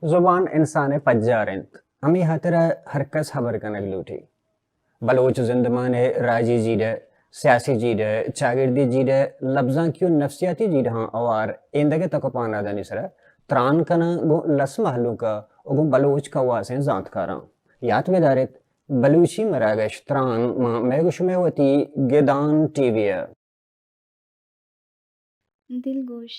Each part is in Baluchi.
زبان انسان ءِ پجار انت، ہمے ہاترا ہر کس ہبر کنگ لوٹی۔ بلوچ زندمان ءِ راجی جیڑہ، سیاسی جیڑہ، چاگردی جیڑہ، لبزانکی و نفسیاتی جیڑہاں ہوار ایندگہ تک و پہنادانی سرا تران کناں گوں لس مہلوک ءَ و گوں بلوچ کواسیں زانتکاراں۔ یات بداریت، بلوچی مراگش تران ماں مئے گوں شمئے وتی گدان ٹی وی ءَ۔ دلگوش،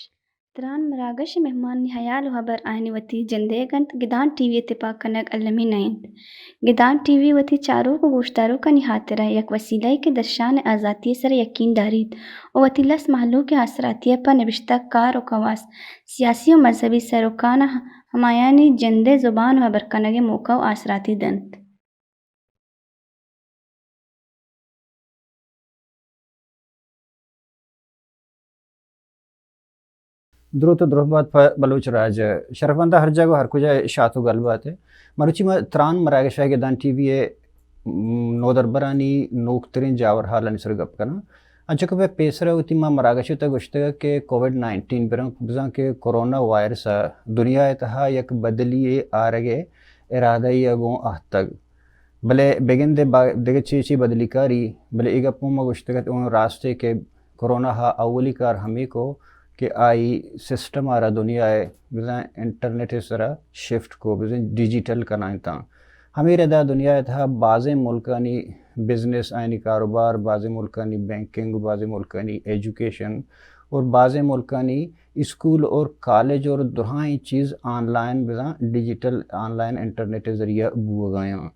تران مراگش ءِ مہمانانی ہیال و ہبر آیانی وتی جندئیگ انت، گدان ٹی وی ءِ تپاک کنگ المی نہ انت۔ گدان ٹی وی وتی چاروک و گوشداروکانی ہاترا یک وسیلہ یے کہ درشان ءِ آزاتی ءِ سرا یقین داریت و وتی لس مہلوک ءِ آسراتی ءَ پہ نبشتہ کار و کواس، سیاسی و مذہبی سروکاناں ہمایانی جندئے زبان و ہبر کنگ ءِ موقع و آسراتی دنت۔ دروت و درہبات پہ بلوچ راج ءَ۔ شرفمنداں ہر جاگہ و ہر کجا شات و گل بات ئے۔ مروچی ما تران مراگش ءِ گدان ٹی وی ءِ، م، نودربرانی نوکتریں جاور حالانی سر گپ کناں۔ انچو کہ پہ پیسرا وتی ما مراگش ءِ تہ گوشتگ کہ کووڈ نائنٹین برانک بزاں کہ کرونا وائرس ءَ دنیا ءِ تہا یک بدلی یے آرگ ءِ ارادہ یے ءَ گوں آہتگ۔ بلے بگندے با-، دگہ چے چے بدلی کاری، بلے اے گپ ہم ما گوشتگ ات، اوں راستے کہ کرونا ءَ اولی کار ہمے کو کہ آئی سسٹم ءَ را دنیا ءِ بزاں انٹرنیٹ ءِ سرا شفٹ کو، بزاں ڈیجیٹل کنائینتاں۔ ہمے ردا دنیا ءِ تہا بازیں ملکانی بزنس، آیانی کاروبار، بازیں ملکانی بینکنگ، بازیں ملکانی ایجوکیشن اور بازیں ملکانی اسکول اور کالج اور درائیں چیز آن لائن بزاں ڈیجیٹل آن لائن انٹرنیٹ ءِ ذریعہ بوگایاں۔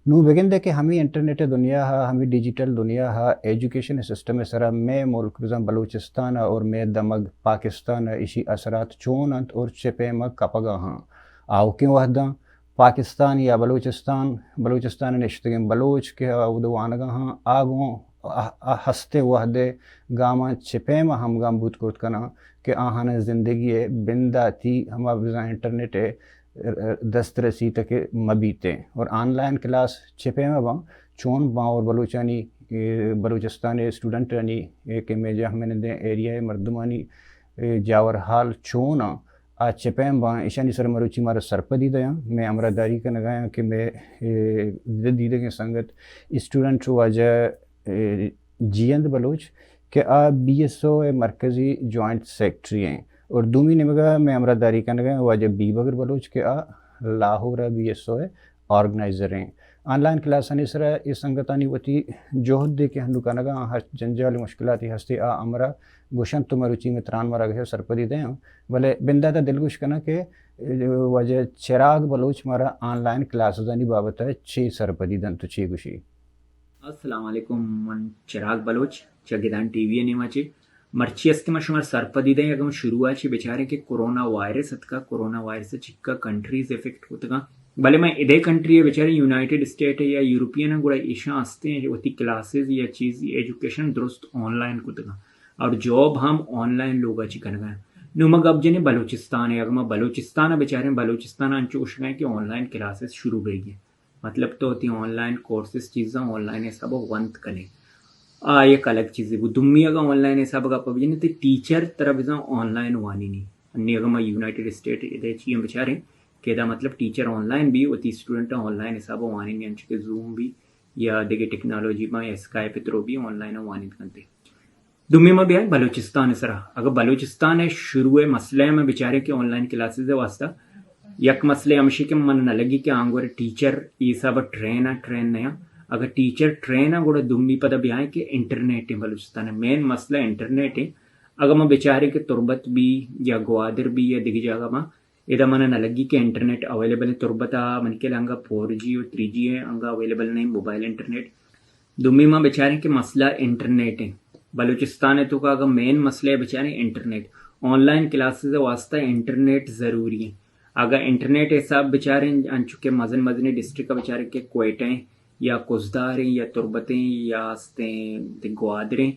نوں بگندے کہ ہمے انٹرنیٹ ءِ دنیا ءَ، ہمے ڈیجیٹل دنیا ءَ ایجوکیشن سسٹم ءِ سرا مئے ملک بزاں بلوچستان ءَ اور مئے دمگ پاکستان ءَ ایشی اثرات چون انت اور چہ پیم ءَ کپگا ہاں۔ آؤکیں وہداں پاکستان یا بلوچستان، بلوچستان ءَ نشتگیں بلوچ کہ اود وانگا ہاں، آ گوں آ، آ ہستے وہدے گاماں چہ پیم ءَ ہمگام بوت کرت کناں کہ آہاناں زندگی ءِ بنداتی ہما بزاں انٹرنیٹ ءِ دسترسی تک مہ بیتیں اور آن لائن کلاس چہ پیم ءَ باں، چون باں اور بلوچانی، اے، بلوچستان ءِ اسٹوڈنٹانی، اے، کہ مئے جہمنندیں ایریا ءِ مردمانی، اے، جاور حال چون آں، آ چہ پیم باں، ایشانی سر مروچی مارا سرپدی دیاں۔ مئے ہمراہ داری کنگایاں کہ مئے، اے، دیدگیں سنگت اسٹوڈنٹ واجہ، اے، جیئند بلوچ کہ آ بی ایس او ءِ مرکزی جوائنٹ سیکرٹری ایں اور دومی نیمگا مئے ہمراہ داری کنگا ایں واجہ بیبگر بلوچ کہ آ لاہور ءِ بی ایس او ءِ آرگنائزر ایں۔ آن لائن کلاسانی سرا اے سنگتانی وتی جہد دے کہ ہنو کنگا آں، ہرچ جنجال و مشکلاتی ہستے آ ہمرا گوشنت تو مروچی مئے تران مراگش ءَ سرپدی دیاں، بلے بنداتا دلگوش کناں کہ واجہ چراگ بلوچ مارا آن لائن کلاسزانی بابت ءَ چے سرپدی دنت و چے گوشی؟ السلام علیکم، من چراگ بلوچ، چہ گدان ٹی وی ءِ نیما چہ۔ مرچی است کہ من شمارا سرپدی دیں، اگاں من شروع ءَ چہ بچاریں کہ کرونا وائرس اتکا، کرونا وائرس ءَ چکا کنٹریز افیکٹ کتگاں، بلے من ادے کنٹری ءَ بچاریں یونائیٹڈ اسٹیٹ ءَ یا یورپین ءَ، گڑا ایشاں استیں وتی کلاسز یا چیز ایجوکیشن درست آن لائن کتگاں اور جاب ہم آن لائن لوگا چہ کنگا۔ نوں ما گپ جنیں بلوچستان ءَ، اگاں ما بلوچستان ءَ بچاریں، بلوچستان ءَ انچو گوشگا کہ آن لائن کلاسز شروع بیگی۔ مطلب تو وتی آن لائن کورسز چیزاں آن لائن حساب ءَ ونت کنے۔ آ یک الگ چیزے بو۔ دومی اگاں آن لائن حساب ءَ گپ بجنیں تو ٹیچر ترا بزاں آن لائن وانینی۔ انی اگاں ما یونائیٹڈ اسٹیٹ ادے چی ہم بچاریں کہ ادا مطلب ٹیچر آن لائن بی وتی اسٹوڈنٹ آن لائن حساب ءَ وانینی، انچو کہ زوم بی یا دگہ ٹیکنالوجی باں یا اسکائپ ترو بی آن لائن وانینت کنتے۔ دومی ما بیائیں بلوچستان ءِ سرا۔ اگاں بلوچستان ءِ شروع ءِ مسئلہ ءَ ما بچاریں کہ آن لائن کلاسز ءِ واسطہ یک مسئلہ ہمشی کہ من نہ لگی کہ آنگور ٹیچر اے حساب ءَ ٹرین ءَ ٹرین نیاں۔ اگاں ٹیچر ٹرین ءَ گڑا دومی پدا بیائیں کہ انٹرنیٹ ءِ، بلوچستان ءِ مین مسئلہ انٹرنیٹ ءِ۔ اگاں ما بچاریں کہ تربت بی یا گوادر بی یا دگہ جاگہ ما ادا من نہ لگی کہ انٹرنیٹ اویلیبل ہے تربت ءَ، من کے انگا فور جی اور تھری جی ہے، انگا اویلیبل نہیں موبائل انٹرنیٹ۔ دومی ما بچاریں کہ مسئلہ انٹرنیٹ ہے۔ بلوچستان ہے تو کا اگر مین مسئلہ ہے بچاریں انٹرنیٹ، آن لائن کلاسز واسطہ انٹرنیٹ ضروری ہے۔ اگر انٹرنیٹ حساب بچاریں، انچو کہ مزن مزنی ڈسٹرکٹ بچاریں کہ کوئٹہ ہیں یا کزدار ہیں یا تربت ہیں یا استیں گوادر ہیں،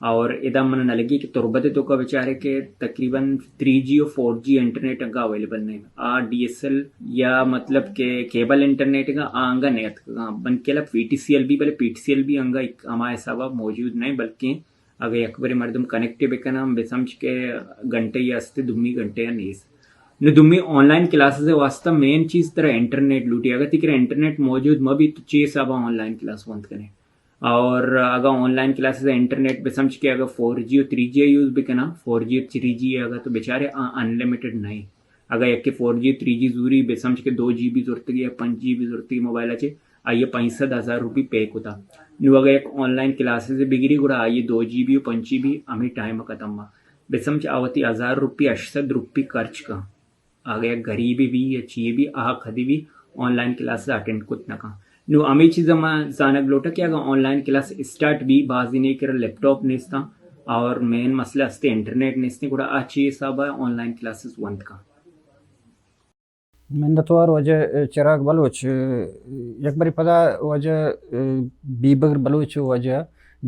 اور ادا من نہ لگی کہ تربت تو کا بچارے کہ تقریباً تھری جی اور فور جی انٹرنیٹ انگا اویلیبل نہیں۔ آ ڈی ایس ایل یا مطلب کہ کیبل انٹرنیٹ کا آ انگا نہیں اتکگا۔ بن کے پی ٹی سی ایل بھی، بلے پی ٹی سی ایل بھی انگا ایک ہما حسابا موجود نہیں، بلکہ اگر یک بری مردم کنیکٹ بکناں، بہ سمجھ کہ گھنٹے یا استے دومی گھنٹے یا نیست۔ نو دومی آن لائن کلاسز واسطہ مین چیز ترا انٹرنیٹ لوٹی۔ اگر تکرا انٹرنیٹ موجود مبی تو چے حسابا آن لائن کلاس بند کنے؟ اور اگر آن لائن کلاسز انٹرنیٹ بہ سمجھ کہ اگر فور جی و تھری جی یوز بکناں، فور جی و تھری جی اگر تو بچارے آ انلمیٹڈ نہیں۔ اگر یک فور جی تھری جی زوری بہ سمجھ کہ دو جی بی زورتگی یا پنچ جی بی زورتگی موبائل چے، آئیے پنچ سد ہزار روپی پے کتا۔ نو اگر یک آن لائن کلاسز بگری گڑا آئیے دو جی بی و پنچ جی بی ہمیں ٹائم ختم ہوا۔ بہ سمجھ آ وتی ہزار روپی، ہشت سد روپی خرچ کا۔ اگہ یک غریبے بی یا چیے بی، آ کدی بی آن لائن کلاسز اٹینڈ کت نہ کن۔ نو ہمے چیز ما زانگ لوٹا کہ اگہ آن لائن کلاس اسٹارٹ بی، بازینے کرا لیپ ٹاپ نیستاں اور مین مسئلہ استے انٹرنیٹ نیستیں، گڑا آ چی حسابا آن لائن کلاسز ونت کن؟ منتوار واجہ چراگ بلوچ۔ یک بری پدا واجہ بیبگر بلوچ واجہ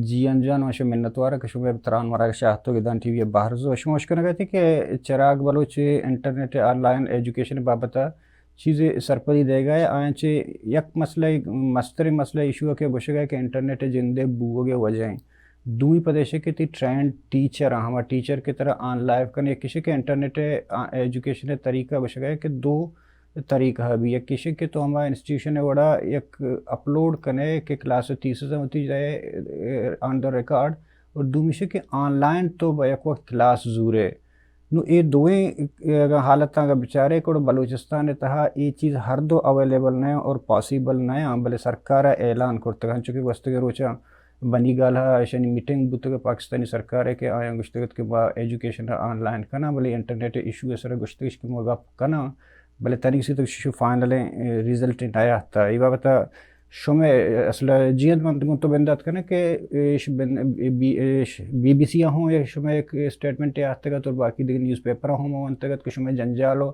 جیئند جان، وش منتوار کہ شما تران مراگش آتو گدان ٹی وی بہرز۔ شما اشکنگ ات کہ چراگ Baloch internet on line education بابت چیزے سرپدی دئیگا ہے۔ آیاں چہ یک مسئلہ، مستریں مسئلہ ایشو کہ گوشگ ہے کہ انٹرنیٹ جندے بوگ وجہ ہیں۔ دومی پد ایش کہ تئی ٹرینڈ ٹیچر، ہما ٹیچر کہ ترا آن لائف کنے، یک ایش کہ انٹرنیٹ ایجوکیشن طریقہ گوشگ ہے کہ دو طریقہ بی، یک ایش کہ تو ہما انسٹیٹیوشن وڑا یک اپلوڈ کنے کہ کلاس تھیسس وتی جائے آن دا ریکارڈ، اور دومی ایش کہ آن لائن تو با یک وقت کلاس زورے۔ نو اے دوئیں اگاں حالتاں اگاں بچارے کہ بلوچستان ء تہا اے چیز ہر دو اویلیبل نہ اور پاسیبل نہ، بلے سرکار ء اعلان کرتگ، انچو کہ گوستگیں روچاں بنی گالہ ء ایشانی میٹنگ بوتگ پاکستانی سرکار ء کہ آیاں گوشتگ ات کہ ما ایجوکیشن ء آن لائن کناں، بلے انٹرنیٹ ء ایشو ء سر ء گوشتگ اش کہ ما گپ کناں، بلے تنیگہ سی تک شو فائنلیں ریزلٹ نیاتکا۔ اے بابت ء شمئے اصل جیئند من گوں تو بندات کناں کہ ایش بن-، بی-، ایش بی بی سی ء ہوں یک شمئے یک اسٹیٹمنٹ آتکگ ات اور باقی دگہ نیوز پیپر ہوں ونتگ ات کہ شمئے جنجال و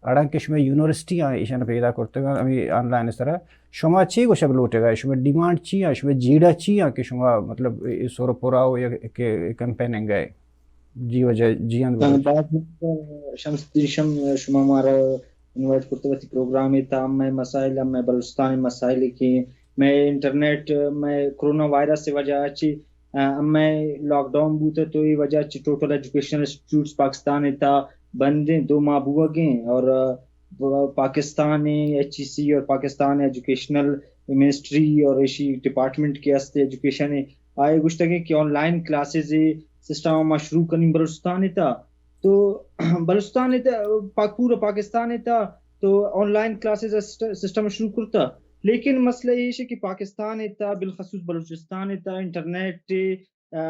اڑاں کہ شمئے یونیورسٹی آں ایشان پیدا کرتگ ہمیں آن لائن سرا۔ شما چی گوشگ لوٹگ ء؟ شمئے ڈیمانڈ چی آں؟ شمئے جیڑہ چی آں کہ شما مطلب اے سور پورا و یک، یک کیمپیننگ ء؟ جی واجہ جیئند بلوچ۔ باز منت شمس الدین شم، شما مارا انوائٹ کرتے وتی پروگرام ء تہا۔ مئے مسائل، مئے بلوچستان ء مسائل کہ مئے انٹرنیٹ، مئے کرونا وائرس ء وجہ چی، آ، مئے لاک ڈاؤن بوت تو اے وجہ چی ٹوٹل ایجوکیشنل انسٹیٹیوٹس پاکستان ء تہا بند ہیں، دو ماہ بوگ ہیں اور، آ، پاکستان ء ایچ ای سی اور پاکستان ء ایجوکیشنل منسٹری اور ایشی ڈپارٹمنٹ کے است ایجوکیشن ء آئے گوشتگ کہ آن لائن کلاسز سسٹم ما شروع کنیں بلوچستان ء تہا۔ تو بلوچستان ء تہا، پاک، پورا پاکستان ء تہا تو آن لائن کلاسز سسٹ-، سسٹم شروع کرتا، لیکن مسئلہ ایش کہ پاکستان ء تہا، بالخصوص بلوچستان ء تہا انٹرنیٹ، آ،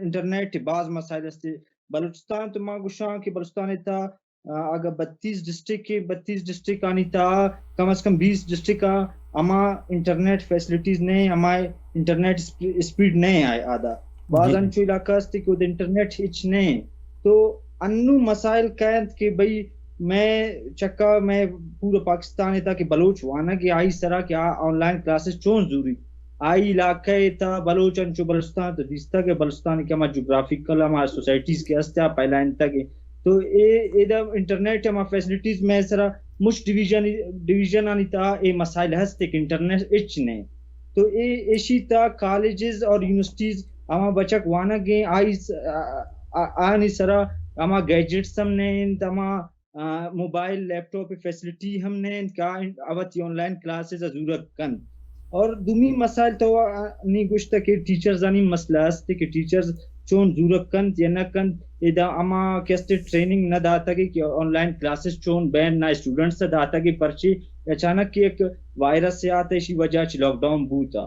انٹرنیٹ باز مسائل است۔ بلوچستان تو ما گوشاں کہ بلوچستان ء تہا آ، اگہ بتیس ڈسٹرکٹ ء، بتیس ڈسٹرکٹ آنی تہا کم از کم بیس ڈسٹرکٹ ء ہما انٹرنیٹ فیسلٹیز نہ، ہما انٹرنیٹ اسپ-، اسپیڈ نہ آ-، آدا۔ باز جی۔ انچو علاقہ است کہ اود انٹرنیٹ ہچ نہ۔ تو انو مسائل کئے انت کہ بھئی مئے چکا، مئے پورا پاکستان ء تہا کہ بلوچ وانگ ء آئی سرا کہ آ آن لائن کلاسز چون زوری۔ آئی علاقہ ء تہا بلوچ انچو بلوچستان تو دیستگ ء، بلوچستان کہ ہما جغرافیکل ہما سوسائٹیز کہ است آ پہلائینتگ ء۔ تو اے، ادا انٹرنیٹ ہما فیسلٹیز مئے سرا مچ ڈویژن، ڈویژن آنی تہا اے مسائل ہست کہ انٹرنیٹ ہچ نہ۔ تو اے، ایشی تہا کالجز اور یونیورسٹیز ہما بچک وانگ ء آئی س-، آ-، آ-، آنی سرا ہما گیجٹس ہم نہ انت، ہما آ، موبائل، لیپ ٹاپ فیسلٹی ہم نہ انت کہ آ ان-، آ وتی آن لائن کلاسز ء زورگ کنت۔ اور دومی مسائل تو، آ، نی گوشتہ کہ ٹیچرز آنی مسئلہ است کہ ٹیچرز چون زورگ کنت یا نہ کنت، ادا ہما کہ است ٹریننگ نہ داتگ کہ آن لائن کلاسز چون بین نہ اسٹوڈنٹس ء داتگ، پرچی اچانک کہ یک وائرس آت ایشی وجہ چ لاک ڈاؤن بوتا۔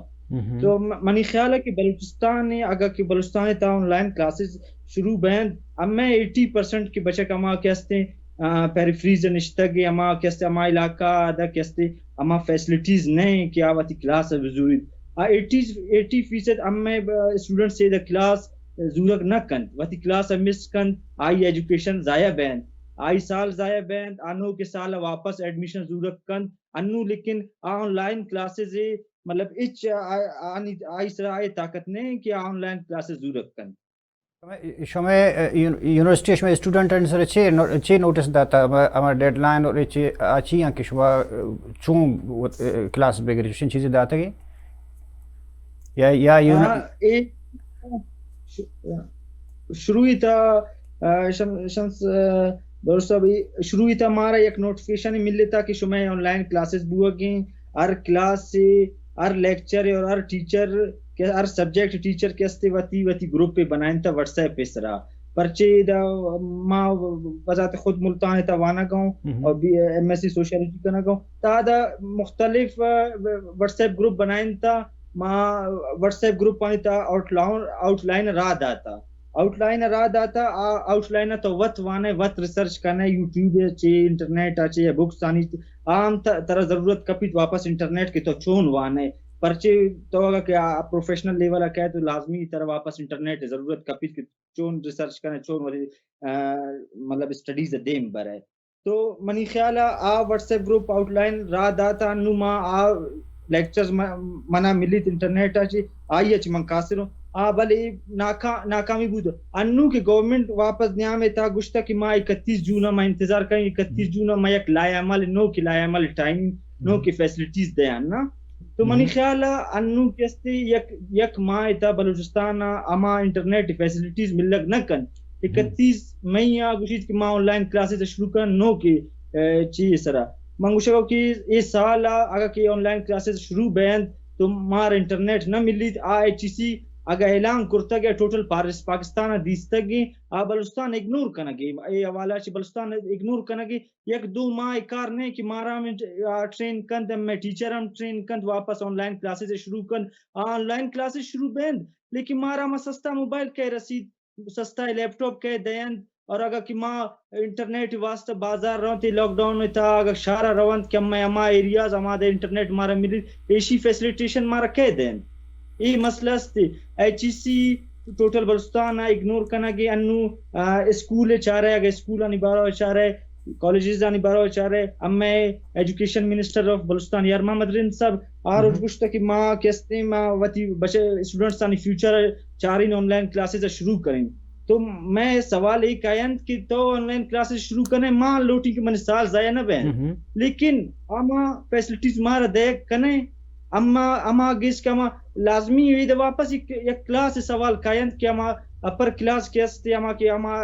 تو م-، منی خیال ہے کہ بلوچستان ء، اگر کہ بلوچستان ء تا آن لائن کلاسز شروع بین، ہمیں ایٹی پرسنٹ کہ بچک ہما کہ ہستیں پیریفریز نشتگ، ہما کہ است ہما علاقہ ادا کہ است ہما فیسلٹیز نہ کہ آ وتی کلاس بزوریت۔ آ ایٹی ایٹی فیصد ہمے اسٹوڈنٹس ادا کلاس زورگ نہ کنت، وتی کلاس مس کنت، آئی ایجوکیشن ضائع بینت، آئی سال ضائع بینت، آ نوکیں سال واپس ایڈمیشن زورگ کنت۔ انو لیکن آ آن لائن کلاسز، مطلب، ہچ آ-، آ-، آنی، آئی سرا آئی طاقت نہیں کہ آ آن لائن کلاسز زورگ کنت۔ شمئے، شمئے، یونیورسٹی، شمئے اسٹوڈنٹانی سر چے نو-، چے نوٹس داتا؟ ہما، ہما ڈیڈ لائن اور چے، آ چی ہیں کہ شما چون کلاس بگری، چوشیں چیزیں داتگی؟ یا، یا یونی- ہاں، اے ش-، شروعی تا، آ، شم-، شمس، آ، بلوچ صاحب، اے شروعی تا مارا یک نوٹیفکیشن ملتا کہ شمئے آن لائن کلاسز بوگیں، ہر کلاس سے، ہر لیکچر اور ہر ٹیچر کہ ہر سبجیکٹ ٹیچر کہ استے وتی، وتی گروپ بنائنتا واٹس ایپ سرا۔ پرچے دا ما بذات خود ملتان تا وانگاؤں اور B M S C sociology کنگاؤں۔ تا دا مختلف، آ، واٹس ایپ گروپ بنائنتا، ما واٹس ایپ گروپ آنی تا آؤٹ لائن، آؤٹ لائن را داتا۔ آؤٹ لائن را داتا، آ آؤٹ لائن تو وت وانے، وت ریسرچ کنے، یوٹیوب چے، انٹرنیٹ چے، یا بکس آنی، آ ہم ت-، ترا ضرورت کپیت واپس انٹرنیٹ کہ تو چون وانے۔ پرچے تو اگا کہ آ پروفیشنل لیول کئے تو لازمی ترا واپس انٹرنیٹ ضرورت کپیت کہ چون ریسرچ کنے، چون وتی، آ، مطلب اسٹڈیز دیم برے۔ تو منی خیال آ، آ WhatsApp group out line را داتا، انو ما آ لیکچرز م-، منا ملیت انٹرنیٹ آ چی، آئی اچ من قاصر ہوں۔ آ بلے ناکا-، ناکامی بود۔ انو کہ گورنمنٹ واپس نیام تا گشتا کہ ما اکتیس جون ما انتظار کریں، اکتیس جون ما یک لائحہ عمل، نوکیں لائحہ عمل ٹائم، نوکیں فیسلٹیز دیان نا۔ تو منی خیال ء انو کہ استے یک، یک ماہ تا بلوچستان ء ہما انٹرنیٹ فیسلٹیز ملگ نہ کنت۔ اکتیس مئی ء گوشیت کہ ما آن لائن کلاسز شروع کن نو کہ، اے، چی سرا۔ من گوشگ کہ اے سال ء اگاں کہ آن لائن کلاسز شروع بینت تو مار انٹرنیٹ نہ ملیت۔ آ ایچ ای سی اگاں اعلان کرتگ ء ٹوٹل پارس-، پاکستان ء دیستگ، آ بلوچستان اگنور کنگ ء، اے حوالہ چہ بلوچستان اگنور کنگ ء۔ یک دو ماہ کار نہ کہ مارا ہم ٹ-، آ، ٹرین کنت، ہمے ٹیچر ہم ٹرین کنت، واپس آن لائن کلاسز شروع کنت۔ آ آن لائن کلاسز شروع بینت، لیکن مارا ہما سستا موبائل کئے رسیت، سستا لیپ ٹاپ کئے دینت، اور اگاں کہ ما انٹرنیٹ واسطہ بازار رونت، لاک ڈاؤن تا اگاں شہر رونت کہ ہمے ہما ایریاز ہما دے انٹرنیٹ مارا ملیت، ایشی فیسلیٹیشن مارا کئے دینت؟ اے مسئلہ است۔ ایچ ای سی ٹوٹل بلوچستان ء اگنور کنگ ء انو، آ، اسکول ء چارئے، اگہ اسکولانی بارو ء چارئے، کالجز آنی بارو ء چارئے، ہمے ایجوکیشن منسٹر آف بلوچستان یار محمد رند صاحب آ روچ گوشتہ کہ ما کہ استیں، ما وتی بچہ اسٹوڈنٹس آنی فیوچر ء چارین آن لائن کلاسز ء شروع کریں۔ تو مئے سوال اے کاینت کہ تو آن لائن کلاسز شروع کنے، ما لوٹیں کہ منی سال ضائع نہ بین، لیکن ہما فیسلٹیز مارا دئیگ کنے، اما، اما گیش کہ ہما لازمی اے دے واپس یک، یک کلاس سوال کاینت کہ ہما اپر کلاس کہ است، ہما کہ ہما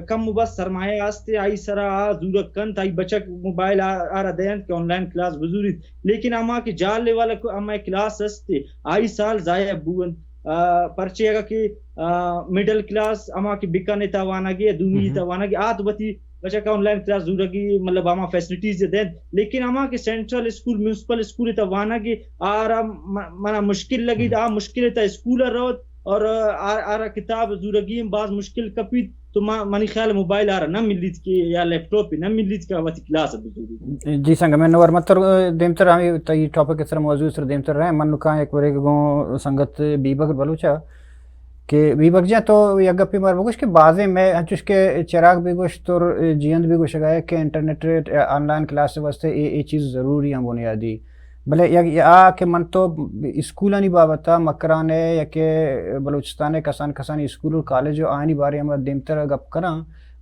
کم و بس سرمایہ است، آئی سرا آ زورگ کنت، آئی بچک موبائل آ، آرا دینت کہ آن لائن کلاس بزوریت۔ لیکن ہما کہ جال لیول ء ہما کلاس است، آئی سال ضائع بوت۔ آ، پرچے اگاں کہ، آ، مڈل کلاس ہما کہ بکن تا وانگے، دومی تا وانگے، آ تو وتی بچک آن لائن کلاس زورگی، مطلب، ہما فیسلٹیز دینت، لیکن ہما کہ سینٹرل اسکول، میونسپل اسکول تا وانگے، آرا م-، منا مشکل لگیت، آ مشکل تا اسکول روت اور آ-، آرا کتاب زورگی ہم باز مشکل کپیت، تو ما، منی خیال موبائل آرا نہ ملیت کہ یا لیپ ٹاپ نہ ملیت کہ وتی کلاس بزوریت۔ جی سنگ، میں نور متر، دیمتر ہمیں تئی ٹاپک سر، موضوع سر دیمتر رہے، من نکاں ایک بریک گوں سنگت بیبگر بلوچا۔ کہ بیبک جان، تو یک گپے مارا بگوش کہ بازیں مئے انچوش کہ چراگ بہ گوشت اور جیئند بہ گوشگا ات کہ انٹرنیٹ، آن لائن کلاس واسطے اے، اے چیز ضروری ہیں بنیادی۔ بلے یک آ کہ من تو اسکولانی بابت ء مکران ء یا کہ بلوچستان ء کسان کسانی اسکول اور کالج و آیانی بارے ہم دیمتر گپ کناں۔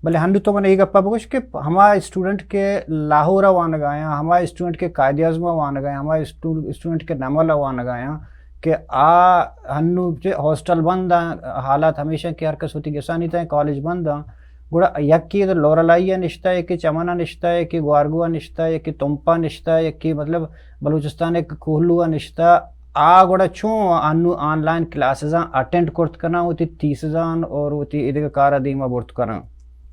بلے ہنو تو من اے گپا بگوش کہ ہما اسٹوڈنٹ کہ لاہور ء وانگ آیاں، ہما اسٹوڈنٹ کہ قائد اعظم ء وانگ آیاں، ہما اسٹو-، اسٹوڈنٹ کہ نمل ء وانگ آیاں، کہ آ ہنو چہ ہاسٹل بند آں، حالات ہمیش انت کہ ہر کس وتی گسانی تہ کالج بند آں، گڑا یکے ادا لورالائی ء نشتہ، یکے چمن ء نشتہ، یکے گوارگو ء نشتہ، یکے تمپ ء نشتہ، یکے مطلب بلوچستان ء کوہلو ء نشتہ، آ گڑا چون انو آن لائن کلاسزاں اٹینڈ کرت کناں، وتی تھیسزاں اور وتی ایدگہ کار ء دیما برت کناں؟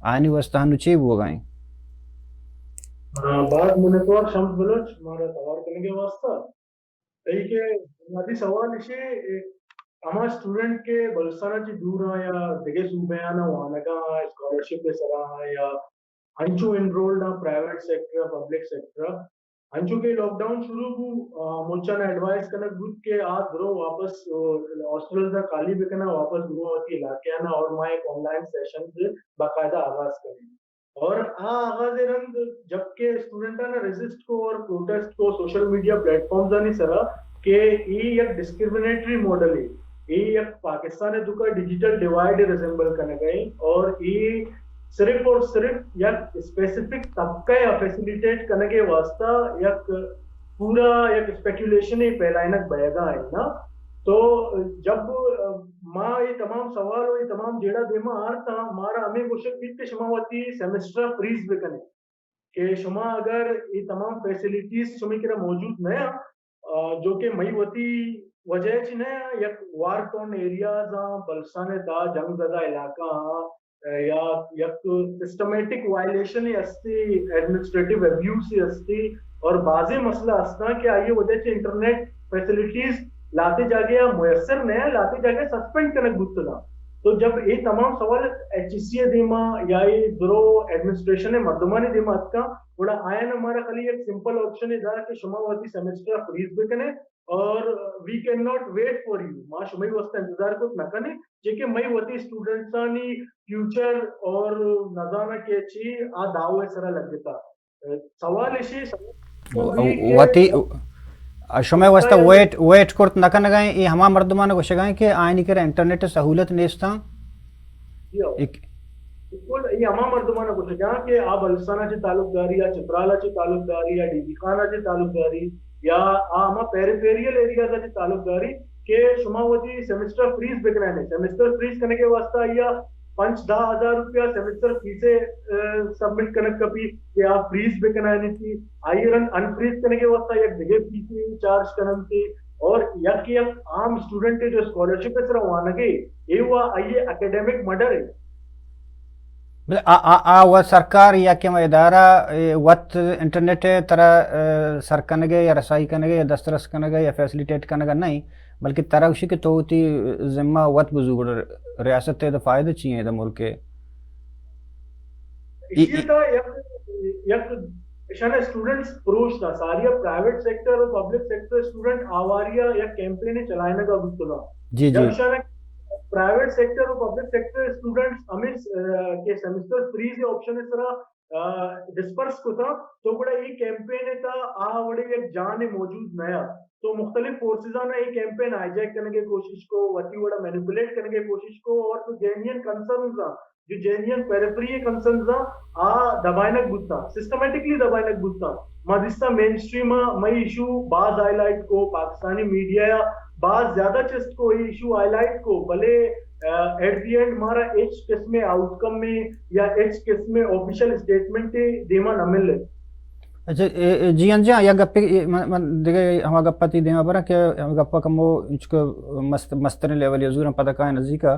آیانی واسطہ ہنو چے بوگا ایں؟ آ، باز منتوار شمس بلوچ، مارا توار کنگے واسطہ۔ تئی کہ بنیادی سوال ایشی، اے، ہما اسٹوڈنٹ کہ بلوچستان ء چہ دور آں یا دگہ صوبہ آناں وانگا آں، اسکالرشپ ء سرا آں یا انچو انرولڈ آں پرائیویٹ سیکٹر، پبلک سیکٹر۔ انچو کہ لاک ڈاؤن شروع بو، آ، مچاں ایڈوائز کنگ بوت کہ آ درو واپس، آ، ہاسٹلز ءَ خالی بکناں، واپس درو وتی علاقہ آناں اور ما ایک آن لائن سیشن باقاعدہ آغاز کنیں۔ اور آ آغاز رند جبکہ اسٹوڈنٹاں ریزسٹ کو اور پروٹیسٹ کو سوشل میڈیا پلیٹ فارمز آنی سرا کہ اے یک ڈسکریمنیٹری ماڈل ہے، اے یک پاکستان ءِ توکا ڈیجیٹل ڈیوائیڈ ریزمبل کنگ ءَ ہے اور اے صرف اور صرف یک اسپیسیفک طبقہ ءَ فیسیلیٹیٹ کنگ ءِ واسطہ یک پورا یک اسپیکولیشن ءِ پھیلائینگ بئیگا ہے نا۔ تو جب، آ، ما اے تمام سوال و اے تمام جیڑہ دیما آرتاں، مارا ہمے گوشگ بیت کہ شما وتی سیمسٹر فریز بکنے کہ شما اگر اے تمام فیسیلیٹیز شمے کرا موجود نہ آں، آ، جو کہ مئی وتی وجہ چی نہ آں، یک وار ٹون ایریاز آں، بلوچستان ءِ تہا جنگ زدہ علاقہ آں، آ، یا یک سسٹمیٹک وائلیشن ہستی، ایڈمنسٹریٹو ابیوز ہستی اور بازیں مسئلہ ہستاں کہ آئی وجہ چی انٹرنیٹ فیسیلیٹیز لاتے جاگہ آ میسر نہ آں، لاتے جاگہ سسپینڈ کنگ بوتگاں۔ تو جب اے تمام سوال ایچ ای سی ءِ دیما یا اے درو ایڈمنسٹریشن ءِ مردمانی دیما اتکاں، گڑا آیان مارا خالی یک سمپل آپشن ءَ دا کہ شما وتی سیمسٹر فریز بکنے اور we cannot wait for you، ما شمئی واسطہ انتظار کت نہ کنیں، چہ کہ مئی وتی اسٹوڈنٹسانی فیوچر اور نزانہ کہ چی آ داو ءِ سرا لگتا۔ سوال اشی، سوال وتی، شمئے واسطہ ویٹ، ویٹ کرت نہ کنگا ایں، اے ہما مردماں گوشگا ایں کہ آیانی کرا انٹرنیٹ سہولت نیستاں۔ بالکل، اے ہما مردماں گوشگا کہ آ بلوچستان چہ تعلق داری یا چترال چہ تعلق داری یا ڈی جی خان چہ تعلق داری یا آ ہما پیریفیریل ایریاز چہ تعلق داری کہ شما وتی سیمسٹر فریز بکنائیں۔ سیمسٹر فریز کنگے واسطہ یا پنچ دہ ہزار روپیہ سیمسٹر فیس، آ، سبمٹ کنگ کپی کہ آ فریز بکنائیں تھی، آئی رند انفریز کنگے واسطہ یک دگہ فیس چارج کنن تھی، اور یک، یک عام اسٹوڈنٹ جو اسکالرشپ سرا وانگے، اے وا آئی اکیڈمک مڈر ہے۔ بلے آ، آ، آ و سرکار یا کہ ہما ادارہ، اے، وت انٹرنیٹ ء ترا، اے، سر کنگ ء یا رسائی کنگ ء یا دسترس کنگ ء یا فیسلیٹیٹ کنگ ء نہ انت، بلکہ ترا گوشی کہ تو وتی ذمہ وت بزور، ریاست ء فائدہ چی انت ملک ء؟ ایشی ء تھا یک، یک اشانہ اسٹوڈنٹس پروش تھا، ساری پرائیویٹ سیکٹر اور پبلک سیکٹر اسٹوڈنٹ آواری ء یک کیمپین چلائینگ ء بوتگا۔ جی، جی۔ اشانہ پرائیویٹ سیکٹر اور پبلک سیکٹر اسٹوڈنٹس ہمیں، آ، کہ سیمسٹر فریز آپشن سرا، آ، ڈسپرس کتا، تو گڑا ای کیمپین تا آ وڑے یک جان موجود نیا۔ تو مختلف فورسز آنا ای کیمپین ہائی جیک کرنے کی کوشش کو، وتی وڑا مینیپولیٹ کرنے کی کوشش کو، اور تو جینین کنسرنز آ جو جینین پیریفری کنسرنز آ، آ دبائنگ بوتا، سسٹمیٹکلی دبائنگ بوتا۔ ما دیستا مین اسٹریم آ مئی ایشو باز ہائی لائٹ کو، پاکستانی میڈیا یا باز زیادہ چست کو، ای ایشو ہائی لائٹ کو، بلے، آ، ایٹ دی اینڈ مارا ہچ قسم آؤٹ کم میں یا ہچ قسم آفیشل اسٹیٹمنٹ دیما نہ ملے۔ اچھا، اے، اے، جی ہاں، جی ہاں، یا گپے، اے، من، من دگہ ہما گپا تی دیما براں کہ ہما گپا کمو انچکو مست-، مستریں لیول یا زوراں پدا کائیں نزیکا۔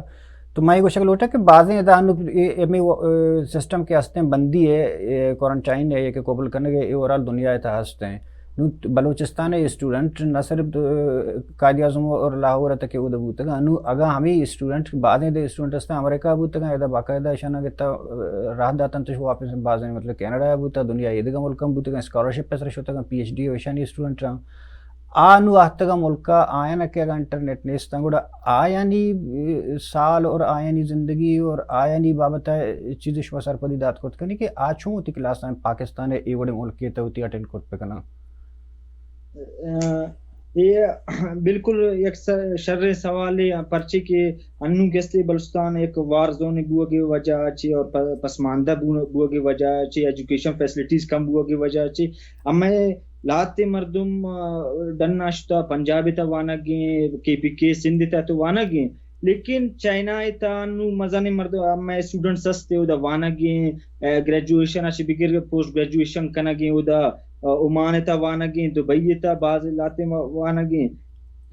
تو ما اے گوشگ لوٹاں کہ بازیں ادا انو اے، اے، ہمے و-، اے، سسٹم کہ ہستیں بندی ہے، اے، کوارنٹائن ہے، کہ قبول کنگ ہے، اے اوورال دنیا ء تہا ہستیں۔ نوں بلوچستان ء اسٹوڈنٹ نہ صرف، اے، قائد اعظم اور لاہور ء تک اودا بوتگ، انو اگاں ہمے اسٹوڈنٹ، بازیں دے اسٹوڈنٹ ہستیں امریکہ بوتگ، ادا باقاعدہ اشاناں گتا، اے، راہ داتن تو واپس بازیں مطلب کینیڈا بوتا، دنیا ایدگہ ملکاں بوتگ، اسکالرشپ پر شتگ، پی ایچ ڈی و اشانی اسٹوڈنٹ راں۔ آ نوں آہتگاں ملکا، آیانا کہ اگاں انٹرنیٹ نیستاں، گڑا آیانی، اے، سال اور آیانی زندگی اور آیانی بابت ء چیزے شما سرپدی دات کرت کنی کہ آ چون وتی کلاساں پاکستان ء اے وڑیں ملکے تہ وتی اٹینڈ کرت بکناں؟ اے بالکل یک س-، شریں سوالے، پرچے کہ انوں گستے بلوچستان یک وار زونے بوگے وجہ چے اور پ-، پسماندہ بو-، بوگے وجہ چے، ایجوکیشن فیسلٹیز کم بوگے وجہ چے، ہمے لہتے مردم، آ، ڈن ء شتا پنجاب ء تہ وانگ ء، کے پی کے سندھ ء تہ تو وانگ ء، لیکن چائنا ء تہ نوں مزنیں مردم، مئے اسٹوڈنٹس ہست ء اودا وانگ ء، آ، گریجویشن ء چہ بگر پوسٹ گریجویشن کنگ ء اودا، آ، عمان ء تہ وانگ ء، دبئی ء تہ باز لہتے ما-، وانگ ء۔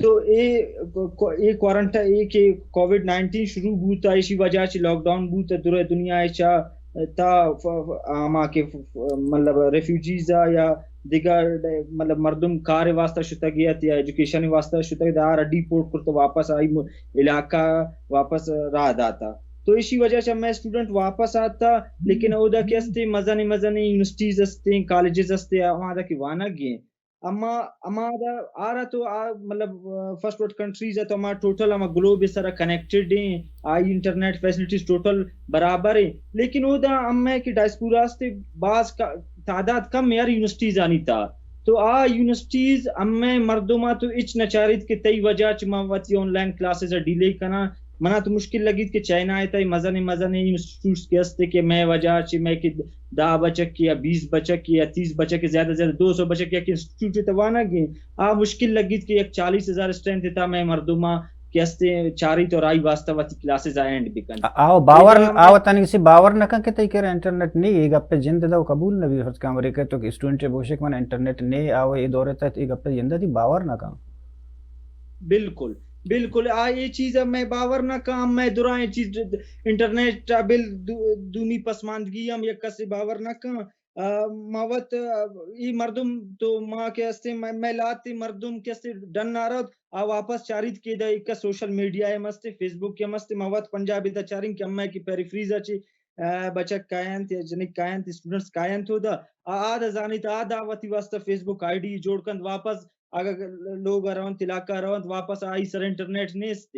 تو اے کو-، اے کوارنٹائن، اے کہ کووڈ نائنٹین شروع بوت، ایشی وجہ چہ لاک ڈاؤن بوت، درے دنیا ء چہ تا ف-، ف-، ہما کہ ف-، ف-، مطلب ریفیوجیز آ یا دگہ ڈ-، مطلب مردم کار واسطہ شتگ ات یا ایجوکیشن واسطہ شتگ ات، آرا ڈیپورٹ کرت واپس آئی م-، علاقہ واپس راہ داتا۔ تو ایشی وجہ چہ مئے اسٹوڈنٹ واپس آتا، لیکن اودا کہ استے مزنیں مزنیں یونیورسٹیز استے، کالجز استے، ہمادا کہ وانگ گئے۔ اما، ہمادا آرا تو آ، مطلب، آ، فرسٹ ورلڈ کنٹریز ہے تو ہما ٹوٹل ہما گلوب سرا کنیکٹڈ ہیں، آئی انٹرنیٹ فیسلٹیز ٹوٹل برابر ہیں، لیکن اودا ہمیں کہ ڈائسپورا استے باز کا، تعداد کم یار یونیورسٹیز آنی تا۔ تو آ یونیورسٹیز ہمیں مردم آ تو اچ نہ چاریت کہ تئی وجہ چ ما وتی آن لائن کلاسز ڈیلے کناں۔ منا تو مشکل لگیت کہ چائنا ء تئی مزن مزن انسٹیٹیوٹس کہ استے کہ مئے وجہ چہ مئے کہ دہ بچک یا بیس بچک یا تیس بچک، زیادہ زیادہ دو سو بچک یک انسٹیٹیوٹ ء توانگ ہیں۔ آ مشکل لگیت کہ یک چالیس ہزار اسٹرینتھ ء تا مئے مردماں کہ استے چاریت اور آئی واسطہ وتی کلاسز ء اینڈ بکن۔ آ، آو باور، ادا آو تنی کسی باور نہ کن کہ تئی کرا انٹرنیٹ نہیں، یہ گپ پہ جند دا قبول نہ بھی فرض کا امریکہ تو کہ اسٹوڈنٹ بوشک من انٹرنیٹ نہیں، آو یہ دور تک یہ گپ پہ جند دی باور نہ کن۔ بالکل، بالکل۔ آ، یہ چیز ء مئے باور نہ کن، مئے دراہیں چیز انٹرنیٹ ء بل دو-، دومی پسماندگی ہم یک کسے باور نہ کن۔ آ، ما وت، آ، ای مردم تو ما کہ استیں، مئے، مئے لاتی مردم کہ استیں ڈن آ روت، آ واپس چاریت کہ دا ایک سوشل میڈیا ہم استیں، فیس بک ہم استیں، ما وت پنجاب دا چاریں کہ امے کہ پیریفریز اچ، آ، بچک کاینت یا جنک کاینت، اسٹوڈنٹس کاینت ہو دا، آ، آ دا زانیت، آ دا وتی واسطہ فیس بک آئی ڈی جوڑ کنت واپس، اگہ لوگ ء رونت، علاقہ ء رونت، واپس آئی سر انٹرنیٹ نیست،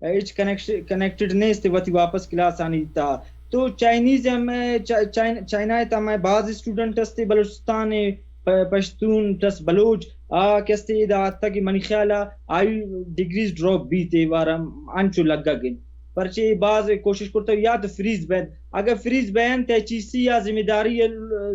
ہچ کنیکش-، کنیکٹڈ نیست، وتی واپس کلاس آنی تا۔ تو چائنیز ہم، چا-، چائن-، چائنا ء تا مئے باز اسٹوڈنٹ استے، بلوچستان ء پ-، پشتون پلس بلوچ، آ کہ استے ادا آتگ، منی خیال ء آئی ڈگریز ڈراپ بیت، اے وار ہم انچو لگگ انت۔ پرچے باز کوشش کرتگ یا تو فریز بنت، اگہ فریز بینت، ایچ ای سی یا ذمہ داری ء